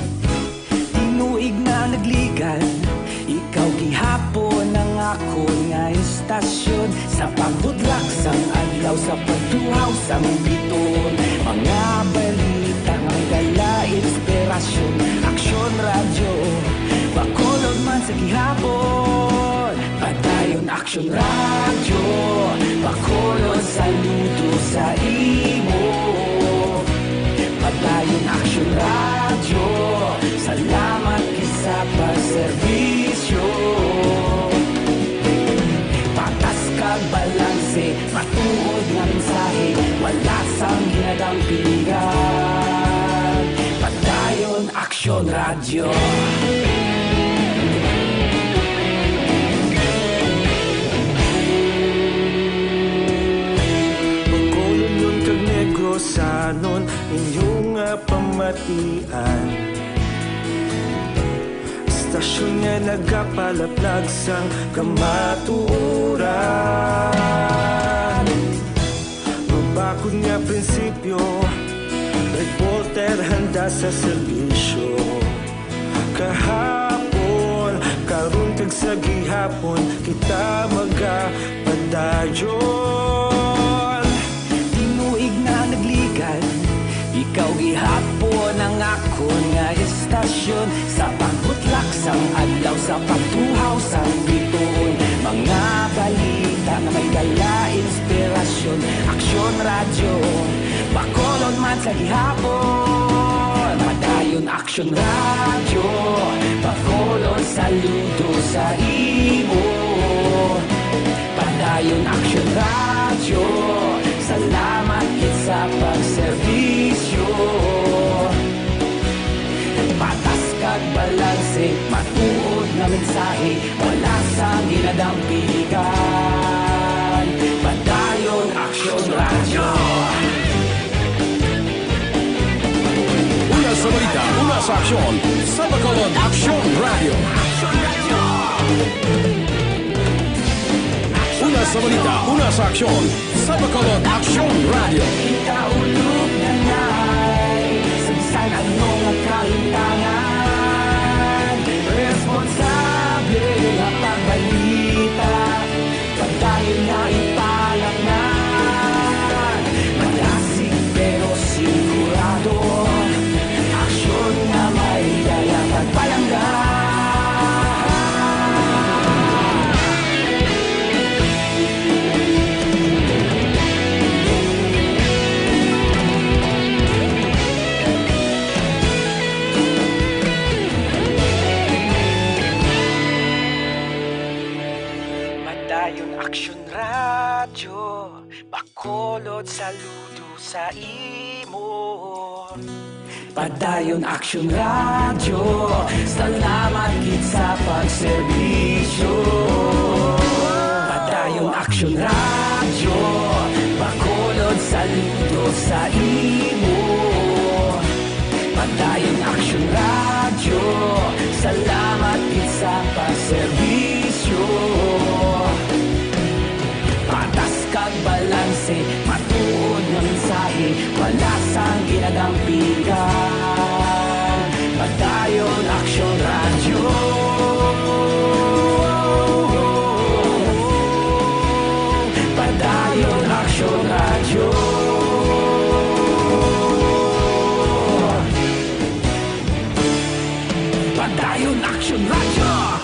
Tinuig na nagligad, ikaw gihapon ang akon nga istasyon. Sa pagbutlak sang adlaw, sa pagtuhaw sang bituon, mga balita nga may dala inspirasyon. Aksyon Radyo, Bacolod man sa gihapon. Padayon Aksyon Radyo, Bacolod, saludo sa imo. Padayon Aksyon Radyo, salamat gid sa pagserbisyo. Patas kag balanse, matuod nga mensahe, wala sang ginadampigan. Padayon Aksyon Radyo. Bacolodnon kag Negrosanon, inyo nga pamatian. Istasyon nga nagapalaplag sang kamatuoran. Mabakod nga prinsipyo, reporter handa sa serbisyo. Kahapon, karon kag sa gihapon, kita magapadayon. Tinuig na nagligad, ikaw gihapon ang akon nga istasyon. Sa pagbutlak sang adlaw, sa pagtuhaw sang bituon, mga balita nga may dala inspirasyon. Aksyon Radyo, Bacolod man sa gihapon. Padayon Aksyon Radyo, Bacolod, saludo sa imo. Padayon Aksyon Radyo, salamat gid sa pagserbisyo. Patas kag balanse, matuod nga mensahe, wala sang ginadampigan. Padayon Aksyon Radyo. Una sa balita, una sa aksyon, sa Bacolod Aksyon Radyo. Una sa balita, una sa aksyon, sa Bacolod Aksyon Radyo. Ikaulog na ngay sa bisan ano nga kahintangan. Responsable nga pagbalita, padayon na ipalaknag. Malasig pero sigurado, aksyon nga may dala pagpalangga. sa imo. Padayon Action Radio, salamat gid sa pagserbisyo. Padayon Action Radio, Bacolod saludo sa imo. Padayon Action Radio, salamat gid sa pagserbisyo. Patas kag balanse, matuod nga mensahe, wala sang ginadampigan. Padayon Action Radio. Padayon Action Radio. Padayon Action Radio.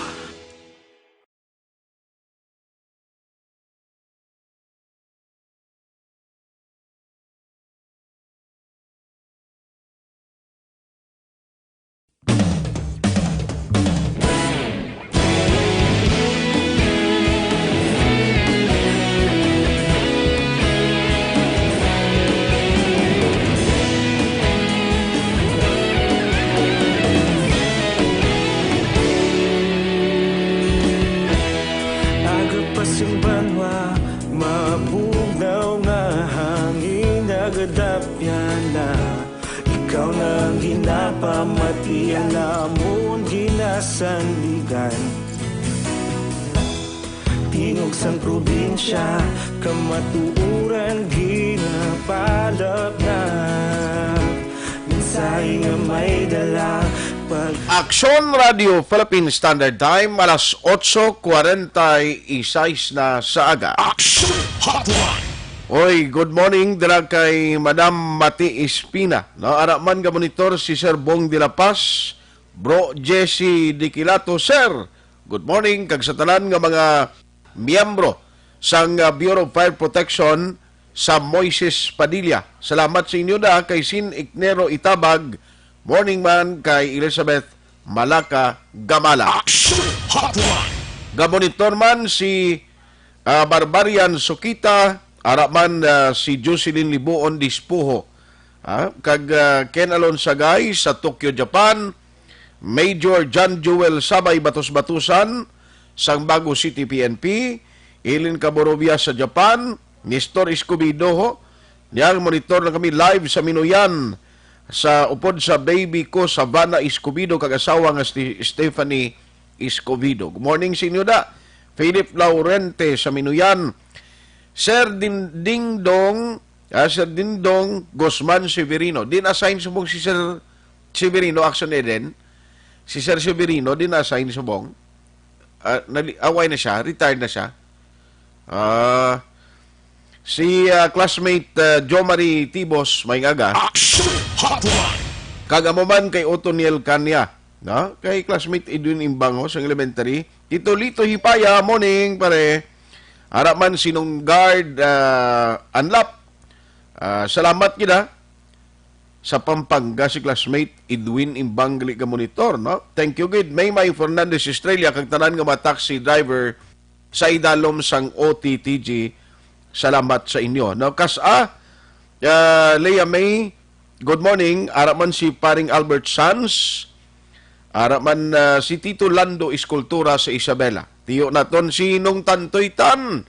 Agapasimbanwa, mabugnaw nga hangin, nagadapyana. Ikaw na ang ginapamati, ang amon ginasandigan. Tingog sang probinsya, kamatuoran ginapalapnap. Mensahe nga may dala pag- Aksyon Radio Philippine Standard Time, alas otso kwarenta y seis na sa aga. Action Hotline. Oy, good morning dira kay Madam Mati Espina. No, ara man nga monitor si Sir Bong de la Paz, Bro Jesse Diquilato. Sir, good morning kag sa tanan nga mga miyembro sang, ah, Bureau of Fire Protection sa Moises Padilla. Salamat sa inyo da kay Sin Ignero Itabag. Morning man kay Elizabeth Malaka Gamala. Action Hotline. Gamonitor man si, ah, Barbarian Sukita, ara man, ah, si Jocelyn Libuon Dispuho. Ah, kag, ah, Ken Alonsagay sa Tokyo, Japan, Major John Joel Sabay Batos-Batusan sang Bago City P N P, Eileen Caborovia sa Japan, Nestor Escobedo, ho. Niyang monitor na kami live sa Minuyan, sa upod sa baby ko, Savannah Escobedo, kag asawa nga si Stephanie Escobedo. Good morning sa inyo da. Philip Laurente sa Minuyan. Sir Din-, Dingdong, ah, Sir Dingdong Guzman Severino. Din assign subong si Sir Severino, Action Eden. Si Sir Severino, din assign subong. Ah, nali-, away na siya, retired na siya. Ah, si, ah, classmate, ah, Jo Marie Tibos, may aga. Action Hotline. Kag amo man kay Otoniel Cania, no? Kay classmate Edwin Imbango sa elementary. Tito Lito Hipaya, morning, pare. Ara man si Nong Guard, ah, Anlap. Ah, salamat gid, ha. Sa Pampanga si classmate Edwin Imbang gali ka monitor, no? Thank you gid. Maymay Fernandez Estrella kag tanan nga mga taxi driver sa idalom sang O T T G. Salamat sa inyo, no? Kas-a, ah, Leah May, good morning. Ara man si paring Albert Sanz. Ara man, ah, si Tito Lando Escultura sa Isabela. Tiyo naton si Nong Tantoy Tan.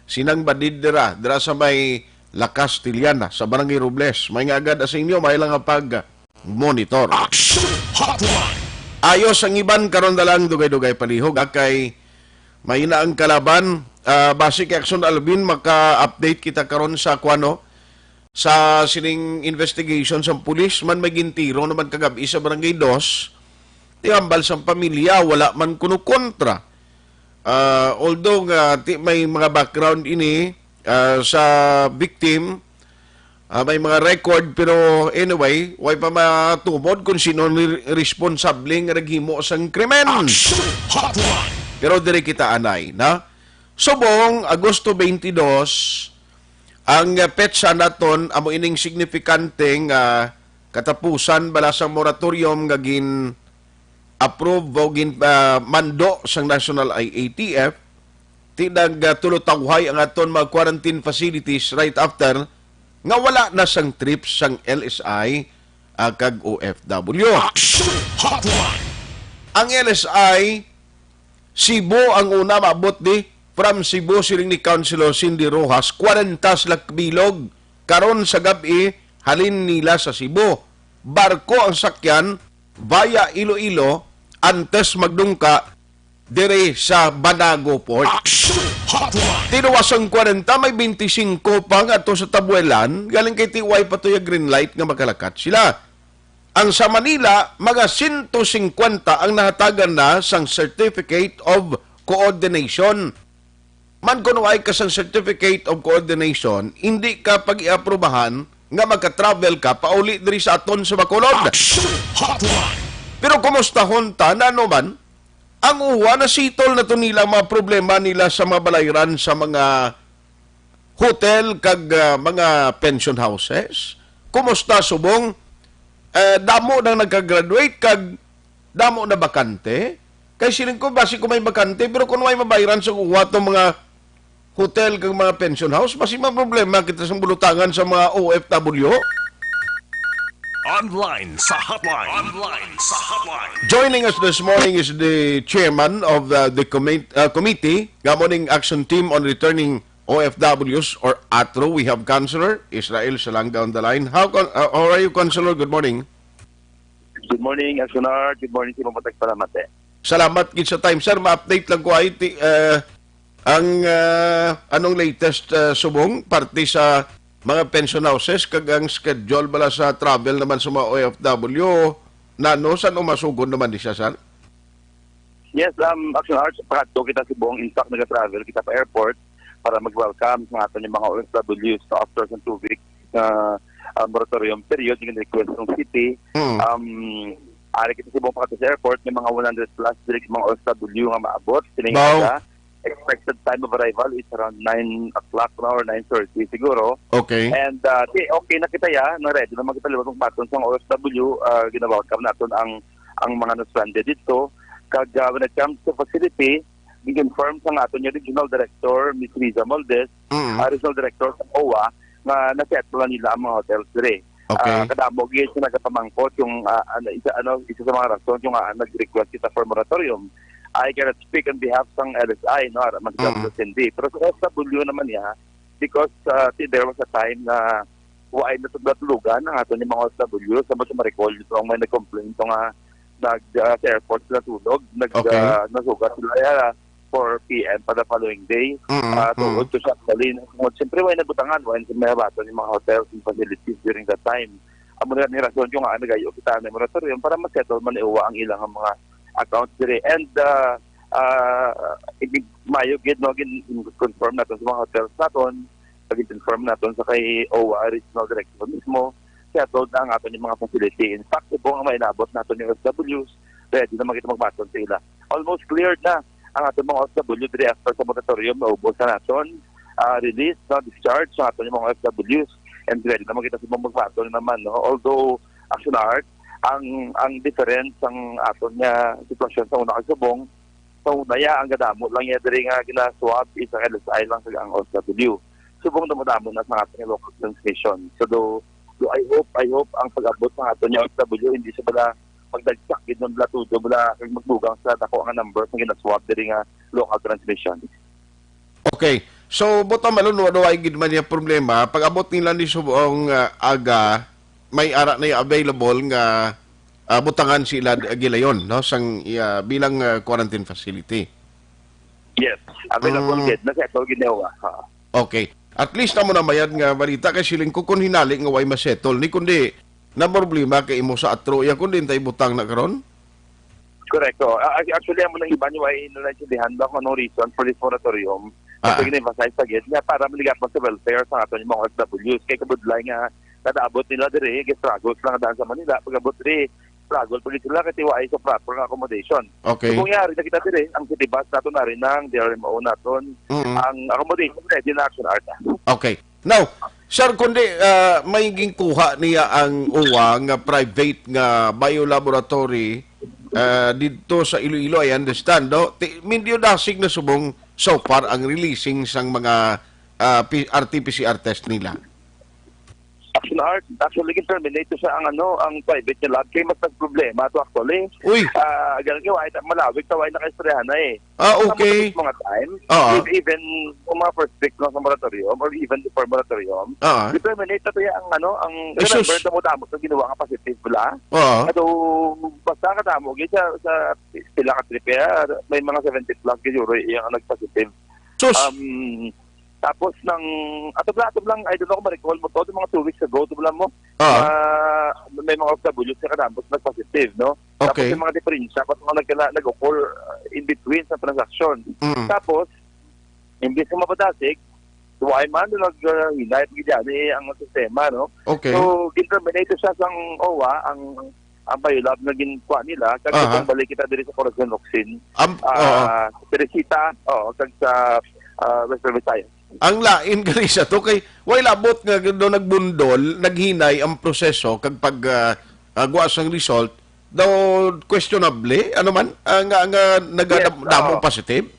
Sinang Badid dira, dira sa may La Castellana, sa Barangay Robles. May nga agad sa inyo, may lang nga pag-monitor. Action Hotline. Ayos ang iban, karon na lang dugay-dugay palihog. Akay, may na ang kalaban. Ah, basi kay Action Alvin, maka-update kita karon sa kuano, sa sining investigation sa pulis man may gintiro naman kagabi sa Barangay Dos. Ti hambal sang pamilya, wala man kuno kontra. Ah, although nga ti may mga background ini, ah, sa victim, ah, may mga record, pero anyway, way pa matumod kung sino ni responsable nga naghimo sang krimen. Action Hotline. Pero diri kita anay, na? Subong, Agosto twenty-two, ang, ah, petsa naton, amo ining signifikante nga katapusan bala sang moratorium nga gin-approve o gin, ah, mando sang National I A T F, ti nag, ah, tulutawhay ang aton mga quarantine facilities right after nga wala na sang trips sang L S I, ah, kag O F W. Action Hotline. Ang L S I Cebu ang una maabot di from Cebu, siling ni Councilor Cindy Rojas, kwarenta sila kabilog karon sa gab-i halin nila sa Cebu. Barko ang sakyan via Iloilo antes magdungka diri sa Banago Port. Action Hotline. Tinuwas ang kwarenta, may twenty-five pa nga ato sa Tabuelan, galing kay T Y pa to yung green light nga makalakat sila. Ang sa Manila, mga sento singkwenta ang nahatagan na sang Certificate of Coordination. Man, kung way ka sang Certificate of Coordination, hindi ka pag-iaprubahan nga magka-travel ka pauli diri sa aton sa Bacolod. Action Hotline. Pero kumustahon ta na naman, ang uwa na sitol na to nila ang mga problema nila sa mga balayran sa mga hotel kag, ah, mga pension houses. Kumusta subong? Eh, damo nang nagka-graduate kag damo na bakante. Kay siling ko, basi ko may bakante, pero kung may mabayran sa uwa tong mga hotel kag mga pension house, basi may problema kita sa bulutangan sa mga O F W. Online sa hotline. Online sa hotline. Joining us this morning is the chairman of the, the commit, uh, committee, nga mo ning Action Team on Returning O F Ws or ATRO. We have Councilor Israel Salanga on the line. How, con- uh, how are you, Councilor? Good morning. Good morning, Action Art. Good morning, Simon Patag Palamate. Salamat gid sa time, sir. Ma-update lang ko ay ti, uh, ang, uh, anong latest, uh, subong parte sa mga pension houses kag ang schedule bala sa travel naman sa mga O F W, nano, san umasugon naman di siya, sir? Yes, um, Action Arts, pakadto kita subong, in fact, nag-travel kita pa airport para mag-welcome sa aton yung mga O F Ws after sa two weeks na, uh, moratorium period, yung request ng city. Mm. Um, ari kita subong pakadto sa airport, may mga one hundred plus diri mga O F W nga maabot. Sining Wow. Aga, expected time of arrival is around nine o'clock na or nine thirty siguro. Okay. And, uh, di, okay na kita ya, na ready na magkita liwat ng baton sa O F W, uh, ginawagkam naton ang, ang mga na-stranded dito. Kag, uh, when it comes to facility, gi-confirm sa nga aton yung regional director, Miss Riza Moldes, Mm. uh, regional director sa O W A, nga na-settle na nila ang mga hotels diri. Okay. Ah, kadamo gyud sa nagapamangkot yung, ah, ano, isa, ano, isa sa mga rason yung, ah, nag-request kita for moratorium. I cannot speak on behalf sang L S I, no, ara man sa Mm. Cindy. Pero sa O F W naman niya, because, ah, ti-, there was a time na wa ay natuglatulugan ang aton yung mga O F W, sa mas ma-recall nito ang may nag-complain to nga nag, ah, sa airport sila tulog, nag, Okay. ah, nasugat sila, ah, four P M pa the following day. Mm, Ah, mm. Tungod to siya, actually, siyempre, way nabutangan, way sa may habaton yung mga hotels and facilities during that time. Amo na ni rason yung nga nagayo kita ng moratorium para ma-settle man iuwa ang ilang mga accounts dire. And, ah, ah, hindi mayo gid, no, gin-, confirm naton sa mga hotels naton, pag-confirm naton sa kay O W A Regional Director mismo, settled na ang aton yung mga facility. In fact, subong ang mainabot naton yung O F Ws, ready na makita magbaton sa ila. Almost cleared na ang aton mga O F W diri after sa moratorium, naubos na naton, ah, release, na discharge sa aton yung mga O F Ws, and ready na makita sa mga magbaton naman, no? Although, Action Art, ang, ang difference ang aton nga sitwasyon sa una kag subong, sa una ya, ang gadamo lang ya diri nga gina-swab is ang L S I lang kag ang O F W. Subong damo-damo na sa aton nga local transmission. So, do, do I hope, I hope ang pag-abot sa aton nga O F W, hindi sa bala magdagsak gid man bala tudo bala kag magdugang sa dako nga number sa gina-swab diri nga local transmission. Okay. So, buta malunod, wala gid man yung problema. Pag-abot nila ni subong, ah, aga, may ara na yung available nga, ah, butangan sila gilayon, no? Sang, ah, bilang, ah, quarantine facility. Yes. Available Mm. gid. Na-settle gid na, ha. Okay. At least amo na mayad nga balita kay siling ko kung hinali nga way ma-settle ni, kundi na problema kay imo sa atro. Ya, kundi intay butang na karon? Correct. Oh. Ah, ac-, actually, amo nang iban yung ay nila intindihan ba kung anong reason for this moratorium? Ah, Kasi ah. gina-emphasize sa gid nga para maligat sa welfare sa aton yung mga O F Ws. Kay kabudlay nga kada abot nila diri, struggle sila nga daan sa Manila. Pag-abot diri, struggle pa gid sila kasi wa ay sa proper nga accommodation. Okay. So, kung yari na kita diri, ang city bus nato na rin ng D R M O naton, Mm. ang accommodation ready na, Action Art, ah. Okay. Now, sir, kundi, ah, may ginkuha niya ang uwa nga private nga biolaboratory, ah, didto sa Iloilo, I understand, no? Ti-, medyo dasig na subong so far ang releasing sang mga, ah, P-, R T P C R test nila. Action Art. Actually, gin-terminate to sa ang ano, ang private nga lab. Kay mas nagproblema to actually. Uy. Ah, ganun nga, wala malawig, sa wala nakaistoryahan na eh. Ah, Sa okay. Mga time, Oo. if even kung mga first week na sa moratorium or even before moratorium, Ah. Determinate na to ya ang ano, ang Eh, sus. remember na mo damo sa ginawa nga positive bala. Oo. Ato, basta kadamo, gid sa, sa pila ka trip ya, may mga seventy plus gid yun, yung nagpositive. Sus. Um, tapos nang, ato bala, ato lang, I don't know kung ma-recall mo to, mga two weeks ago, ato bala mo, Ah. ah, may mga O F W sa kadamo nagpositive, no? Tapos Okay. yung mga diferensya, kung mga nagkala-, nag-occur uh, in between sa transaction. Mm. Tapos, imbis nga mapadasig, wala man nag uh, hinay pa gid ani ang sistema, no? Okay. So, gin-terminate siya sang O W A ang ang biolab nga ginkuha nila, kag Aha. Kung balik kita diri sa Corazon Locsin, Am- ah, oo. Teresita, oo, kag sa ah, Western Visayas. Ang lain gali sa to kay way labot nga do nagbundol, naghinay ang proseso kag pag ah, ah, guwa sang result daw questionable, ano man, ah, nga nga Yes, nagadamo oo. Positive.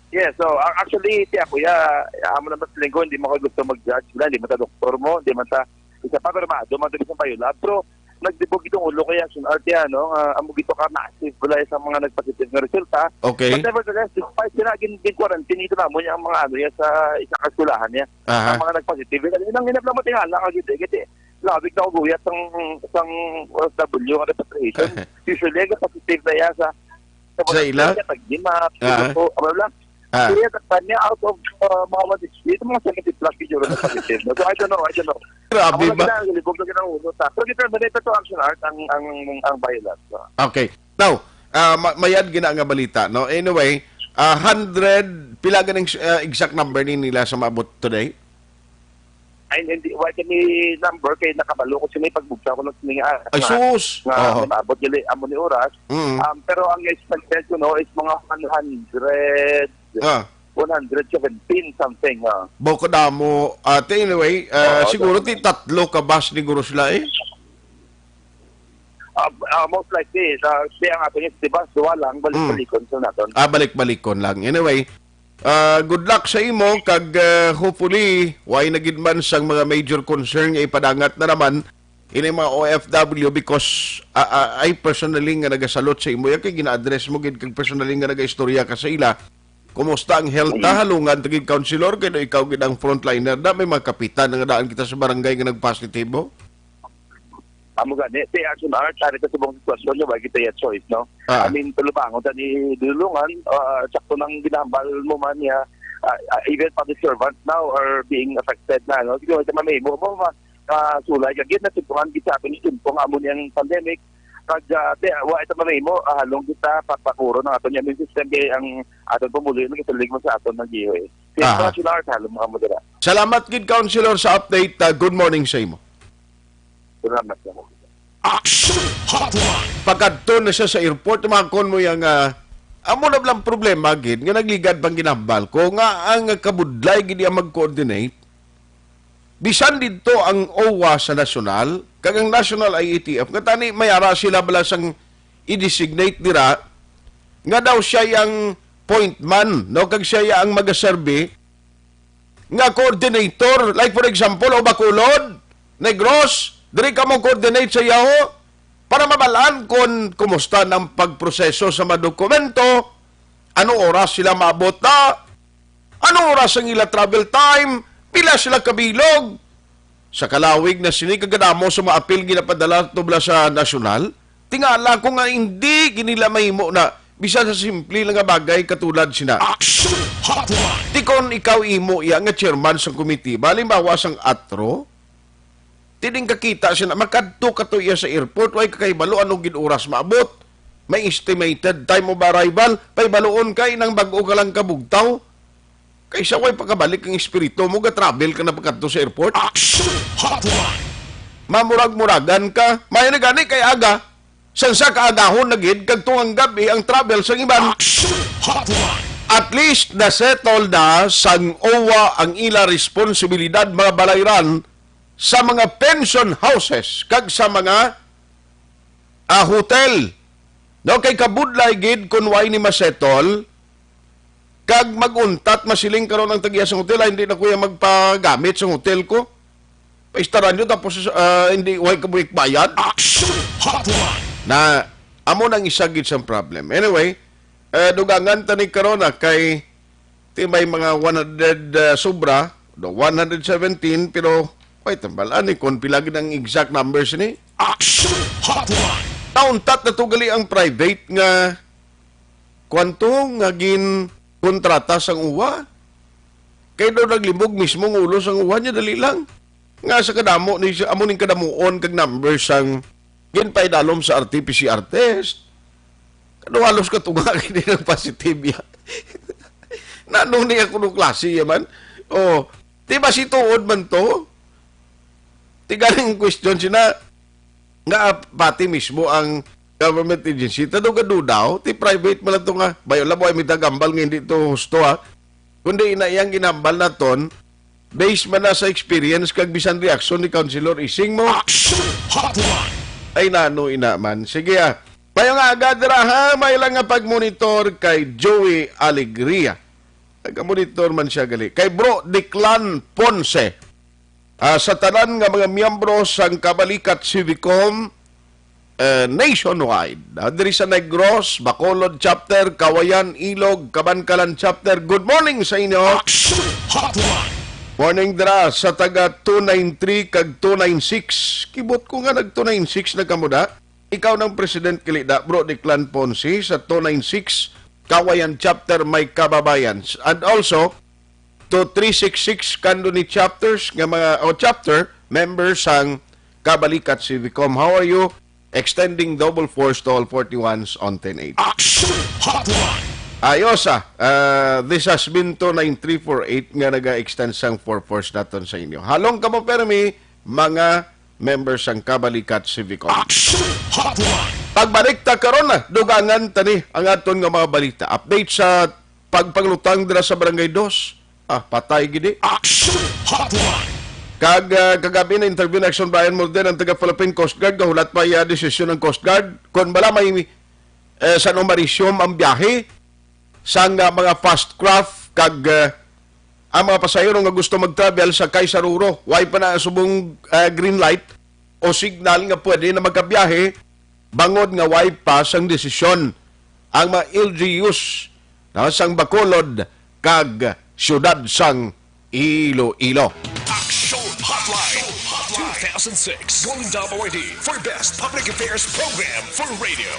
Yes, so a- actually, ti ako ya, amo na mas linggo, hindi mo ko gusto mag-judge na, hindi man ta doktor mo, hindi man ta isa pa, pero maado man ta sa biolab. Pero nagdibog itong ulo kay Action Art ya, no? Nga amo gito ka massive wala sa mga nagpositive nga resulta. Okay. But nevertheless, despite sila gin gin quarantine ito namo niya ang mga ano ya sa isa ka eskwelahan niya. Aha. Ang mga nagpositive, ang inang inap lang matingala ka gid eh, kasi lawig na uguyat sang sang O F W nga repatriation. Usually, ang positive na ya sa Sa ila? Tag-ima, Ah. Piloto, ano lang. Ah. Kaya sa kanya, out of uh, mga one sixty, ito mga seventy plus siguro na positive. No? So, I don't know, I don't know. Grabe Ang ba? Mga ginagawa, libog na ginagawa, sa. Pero determinate to Action Art ang, ang, ang violence. So. Okay. Now, ah, ma- mayad gina nga balita, no? Anyway, ah, hundred, pila ganing ah, exact number ni nila sa maabot today? Ay, hindi, wa kami number kay nakabalo ko sini pagbugta ko lang sini nga Ay, nga, sus! Nga Oho. Maabot gali amo ni oras. Mm. Um, pero ang expected ko no is mga one hundred, Ah. One hundred seventeen something. Ah. Bako damo. Ate, anyway, ah, Oo, siguro damo. Ti tatlo ka bus ni Guru sila eh. Ah, ah, most likely, sa siya ang ato niya, di ba? Duwa lang, balik-balikon Mm. sa naton. Ah, balik-balikon lang. Anyway, Ah, good luck sa imo kag ah, hopefully way na gid man sang mga major concern nga ipadangat na naman ini mga O F W because ah, ah, I personally nga nagasalot sa imo ya kay gina-address mo gid kag personally nga nagaistorya ka sa ila. Kumusta ang health ta halungan ta gid counselor kay daw ikaw gid ang frontliner na may mga kapitan nga daan kita sa barangay nga nagpositibo. Amo gani, ti Action Art, tari ka subong sitwasyon nga wala kita ya choice, no? Ah. I mean, tulubangon ta ni dulungan, ah, sakto nang ginahambal mo man niya, ah, ah, even public servants now are being affected na, no? Sige, sa mamimo mo, ma, ah, sulay ka gid na sitwasyon gid sa aton ni tiempo nga amo niyang pandemic. Kag ah, ti, wa ito mamimo, ah, halong kita papakuro ng aton immune system kay ang aton pumuloy nagasilig mo sa aton ng G O A. Aha. Action Art, halong mga modera. Salamat gid, Counselor, sa update. Ah, good morning sa imo. Salamat sa mo. Action Hotline. Pagkadto na siya sa airport, tumakon mo yang ah, amo na lang problema gid nga nagligad pang ginambal ko nga ang kabudlay gid ang mag-coordinate. Bisan didto ang O W A sa nasyonal kag ang national I A T F nga tani may ara sila bala sang i-designate dira nga daw siya yang point man, no, kag siya ya ang magaserbi nga coordinator, like for example, o Bacolod, Negros, diri ka mo coordinate sa yaho para mabalaan kon kumusta nang pagproseso sa mga dokumento, ano oras sila maabot na, ano oras ang ila travel time, pila sila kabilog. Sa kalawig na sini kagadamo sa mga apil ginapadala tubla sa nasyonal, tingala ko nga hindi ginila mahimo na bisan sa simple lang nga bagay katulad sina. Action Hotline. Tikon ikaw imo iya nga chairman sang komite, halimbawa sang atro, tining kakita sina, makadto ka to iya sa airport, way kakahibalo ano gid oras maabot. May estimated time of arrival, pay baloon kay nang bag-o ka lang kabugtaw. Kay sa way pakabalik ang espiritu mo, ga-travel ka na pagkadto sa airport. Action Hotline. Mamurag-muragan ka, may na gani kay aga. Sang sa kaagahon na gid kag tungang gabi ang travel sang iban. Action Hotline. At least na-settle na sang O W A ang ila responsibilidad, mga balayran, sa mga pension houses kag sa mga ah, hotel. No, kay kabudlay gid kun way ni masettle kag mag-untat masiling karon ang tagiya sang hotel, "Ay, hindi na kuya magpagamit sa hotel ko." Paistaran nyo tapos, ah, hindi, way ka buwik bayad. Action Hotline! Na, amo nang isa gid sang problem. Anyway, eh, dugangan ta ni karon na kay ti may mga one hundred, ah, sobra, do one hundred seventeen, pero, wait, tambal, ani, kung pila gid ang exact numbers ni? Action Hotline! Nauntat na to gali ang private nga kwanto nga gin kontrata sang uwa. Kay daw naglibog mismo ang ulo sang uwa niya, dali lang. Nga sa kadamo ni, amo ning kadamuon kag numbers sang ginpaidalom sa R T P C R test. Kano halos katunga kini ng positive ya. Nano ni ako nung klase ya man? Oh, di ba si tuod man to? Ti galing question sina nga pati mismo ang government agency, tado gadudaw, ti private man lang to nga, bayo lang mo ay mitagambal nga hindi to husto, ha? Kundi ina iyang ginambal naton, based man na sa experience kag bisan reaksyon ni Councilor Ising mo. Action Hotline! Ay nano ina man. Sige, ah. Mayo nga aga dira, ha, may lang nga pagmonitor kay Joey Alegria. Nagamonitor man siya gali. Kay Bro Declan Ponce, ah, sa tanan nga mga miyembro sang Kabalikat Civicom, eh, nationwide. Ah, diri sa Negros, Bacolod Chapter, Kawayan, Ilog, Kabankalan Chapter. Good morning sa inyo. Action Hotline! Morning dira sa taga two nine three kag two nine six. Kibot ko nga nag two nine six na kamo da. Ikaw nang president kili da, Bro Declan Ponce sa two nine six Kawayan Chapter, may kababayan. And also, to three six six Candoni chapters nga mga, o chapter members sang Kabalikat Civicom. How are you? Extending double force to all forty-ones on ten eight. Action Hotline! Ayos, ah. Ah, this has been two nine three four eight nga naga-extend sang four force naton sa inyo. Halong kamo permi, mga members sang Kabalikat Civicom. Action Hotline! Pagbalik ta karon na, dugangan tani ang aton nga mga balita. Update sa pagpanglutang dira sa Barangay Dos. Ah, patay gidi. Action Hotline! Kag, ah, kagabi na interview na Action Brian Mulden ang taga Philippine Coast Guard, gahulat pa iya desisyon ng Coast Guard. Kung bala may, eh, San Omarisium ang biyahe, sang, ah, mga fast craft, kag, ah, ang mga pasahero nga gusto mag-travel sa Kaisaruro, way pa na subong, ah, green light o signal nga pwede na magkabiyahe, bangod nga way pa sang desisyon ang mga L G Us, no, sang Bacolod kag siyudad sang Iloilo. Action Hotline two thousand six, Golden Dome Awardee for Best Public Affairs Program for Radio.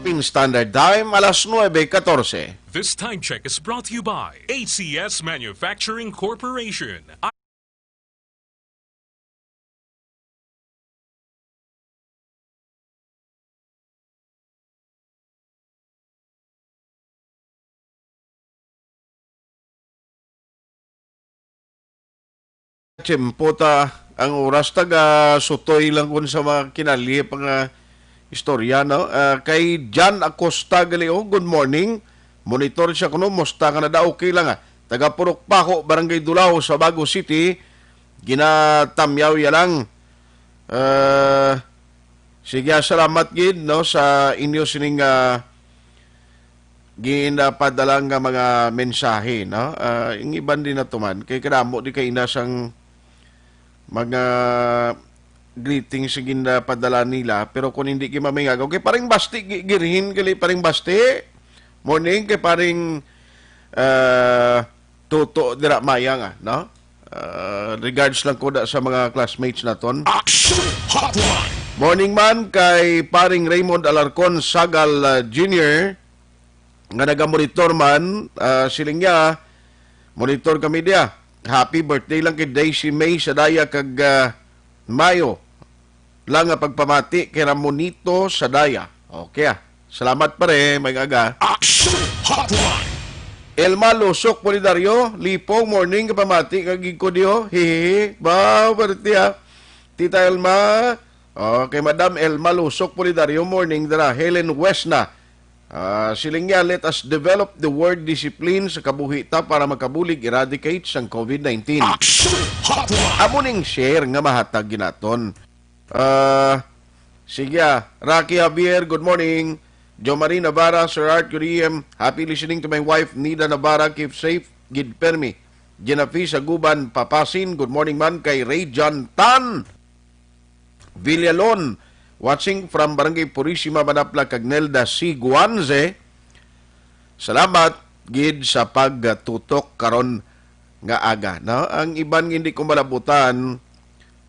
Philippine Standard Time, alas nuebe katorse. This time check is brought to you by A C S Manufacturing Corporation. Tiyempo ta, ang oras taga sutoy lang kun sa mga kinalye pa nga istorya, no? Ah, kay John Acosta gali, oh, good morning. Monitor siya kuno, musta ka na daw? Okay lang, ah. Taga Purok Paho, Barangay Dulao, Sabago City. Ginatamyaw ya lang. Ah, sige, ah, salamat gid, no, sa inyo sining, ah, ginapadala nga mga mensahe, no? Ah, ang iban din na tuman, kay kadamo di kay ina sang mga greetings nga ginapadala nila, pero kung hindi gid mamingagaw, kay paring Basti, gi-, girhin gali paring Basti. Morning kay paring, ah, Tuto dira Maya nga, no? Ah, regards lang ko da sa mga classmates naton. Action Hotline! Morning man kay paring Raymond Alarcon Sagal, ah, Junior, nga nagamonitor man, ah, siling niya, monitor kami diya. Happy birthday lang kay Daisy May Sadaya kag, ah, Mayo lang nga pagpamati kay Ramonito Sadaya. Okay, ah. Salamat, pare, may aga. Action Hotline! Elma Lusok Polidario, Lipong, morning, kapamati kag gid ko diyo. Hihihi. Ba, pare, ah. Tita Elma, okay, Madam Elma Lusok Polidario, morning dira. Helen Wesna, ah, siling niya, "Let us develop the word discipline sa kabuhi ta para makabulig, eradicate sang COVID nineteen." Action Hotline! Amo ning share nga mahatag ginaton. Ah, sige, ah. Rocky Javier, good morning. Jo Marie Navarra, Sir Art, good A M. Happy listening to my wife, Nida Navarra. Keep safe, gid permi. Genevieve Saguban Papasin, good morning man kay Ray John Tan. Villalon, watching from Barangay Purisima, Manapla, kag Nelda C. Guanze. Salamat gid sa pagtutok karon nga aga, no? Ang iban nga hindi ko malabutan,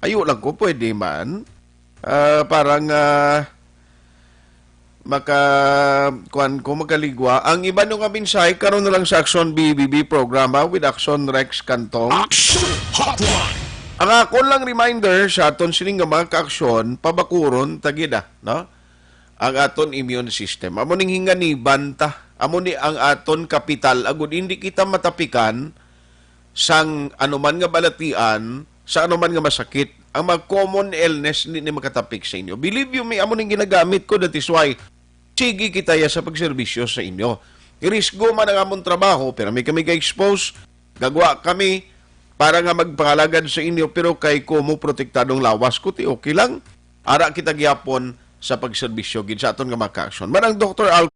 ayo lang ko, pwede man. Ah, parang, ah, maka, kuwan ko, makaligwa. Ang iban nga mensahe karon na lang sa Action B B B programa with Action Rex Cantong. Action Hotline! Ang akon lang reminder sa aton sining nga mga kaaksyon, pabakuron ta gid, ah, no? Ang aton immune system. Amo ning hinganiban ta. Amo ni ang aton kapital. Agud hindi kita matapikan sang anuman nga balatian, sa anuman nga masakit. Ang mga common illness, hindi ni makatapik sa inyo. Believe you me, amo ning ginagamit ko. That is why, sige kita ya sa pagserbisyo sa inyo. Risgo man ang amon trabaho, pero may kami ga-expose, gagwa kami para nga magpangalagad sa inyo, pero kay ko mo protektadong lawas ko, ti okay lang. Ara kita gyapon sa pagserbisyo gid sa aton nga mga kaaksyon. Man ang Doktor Al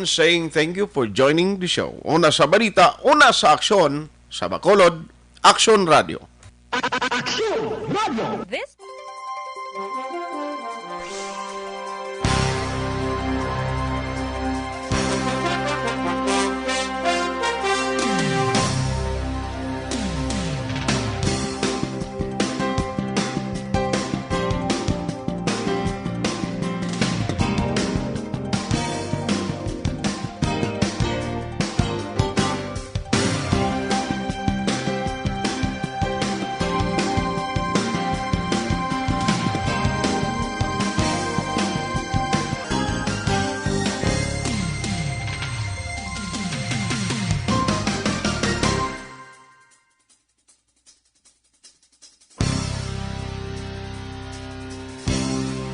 saying thank you for joining the show. Una sa balita, una sa aksyon, sa Bacolod, Aksyon Radio. Aksyon Radio. This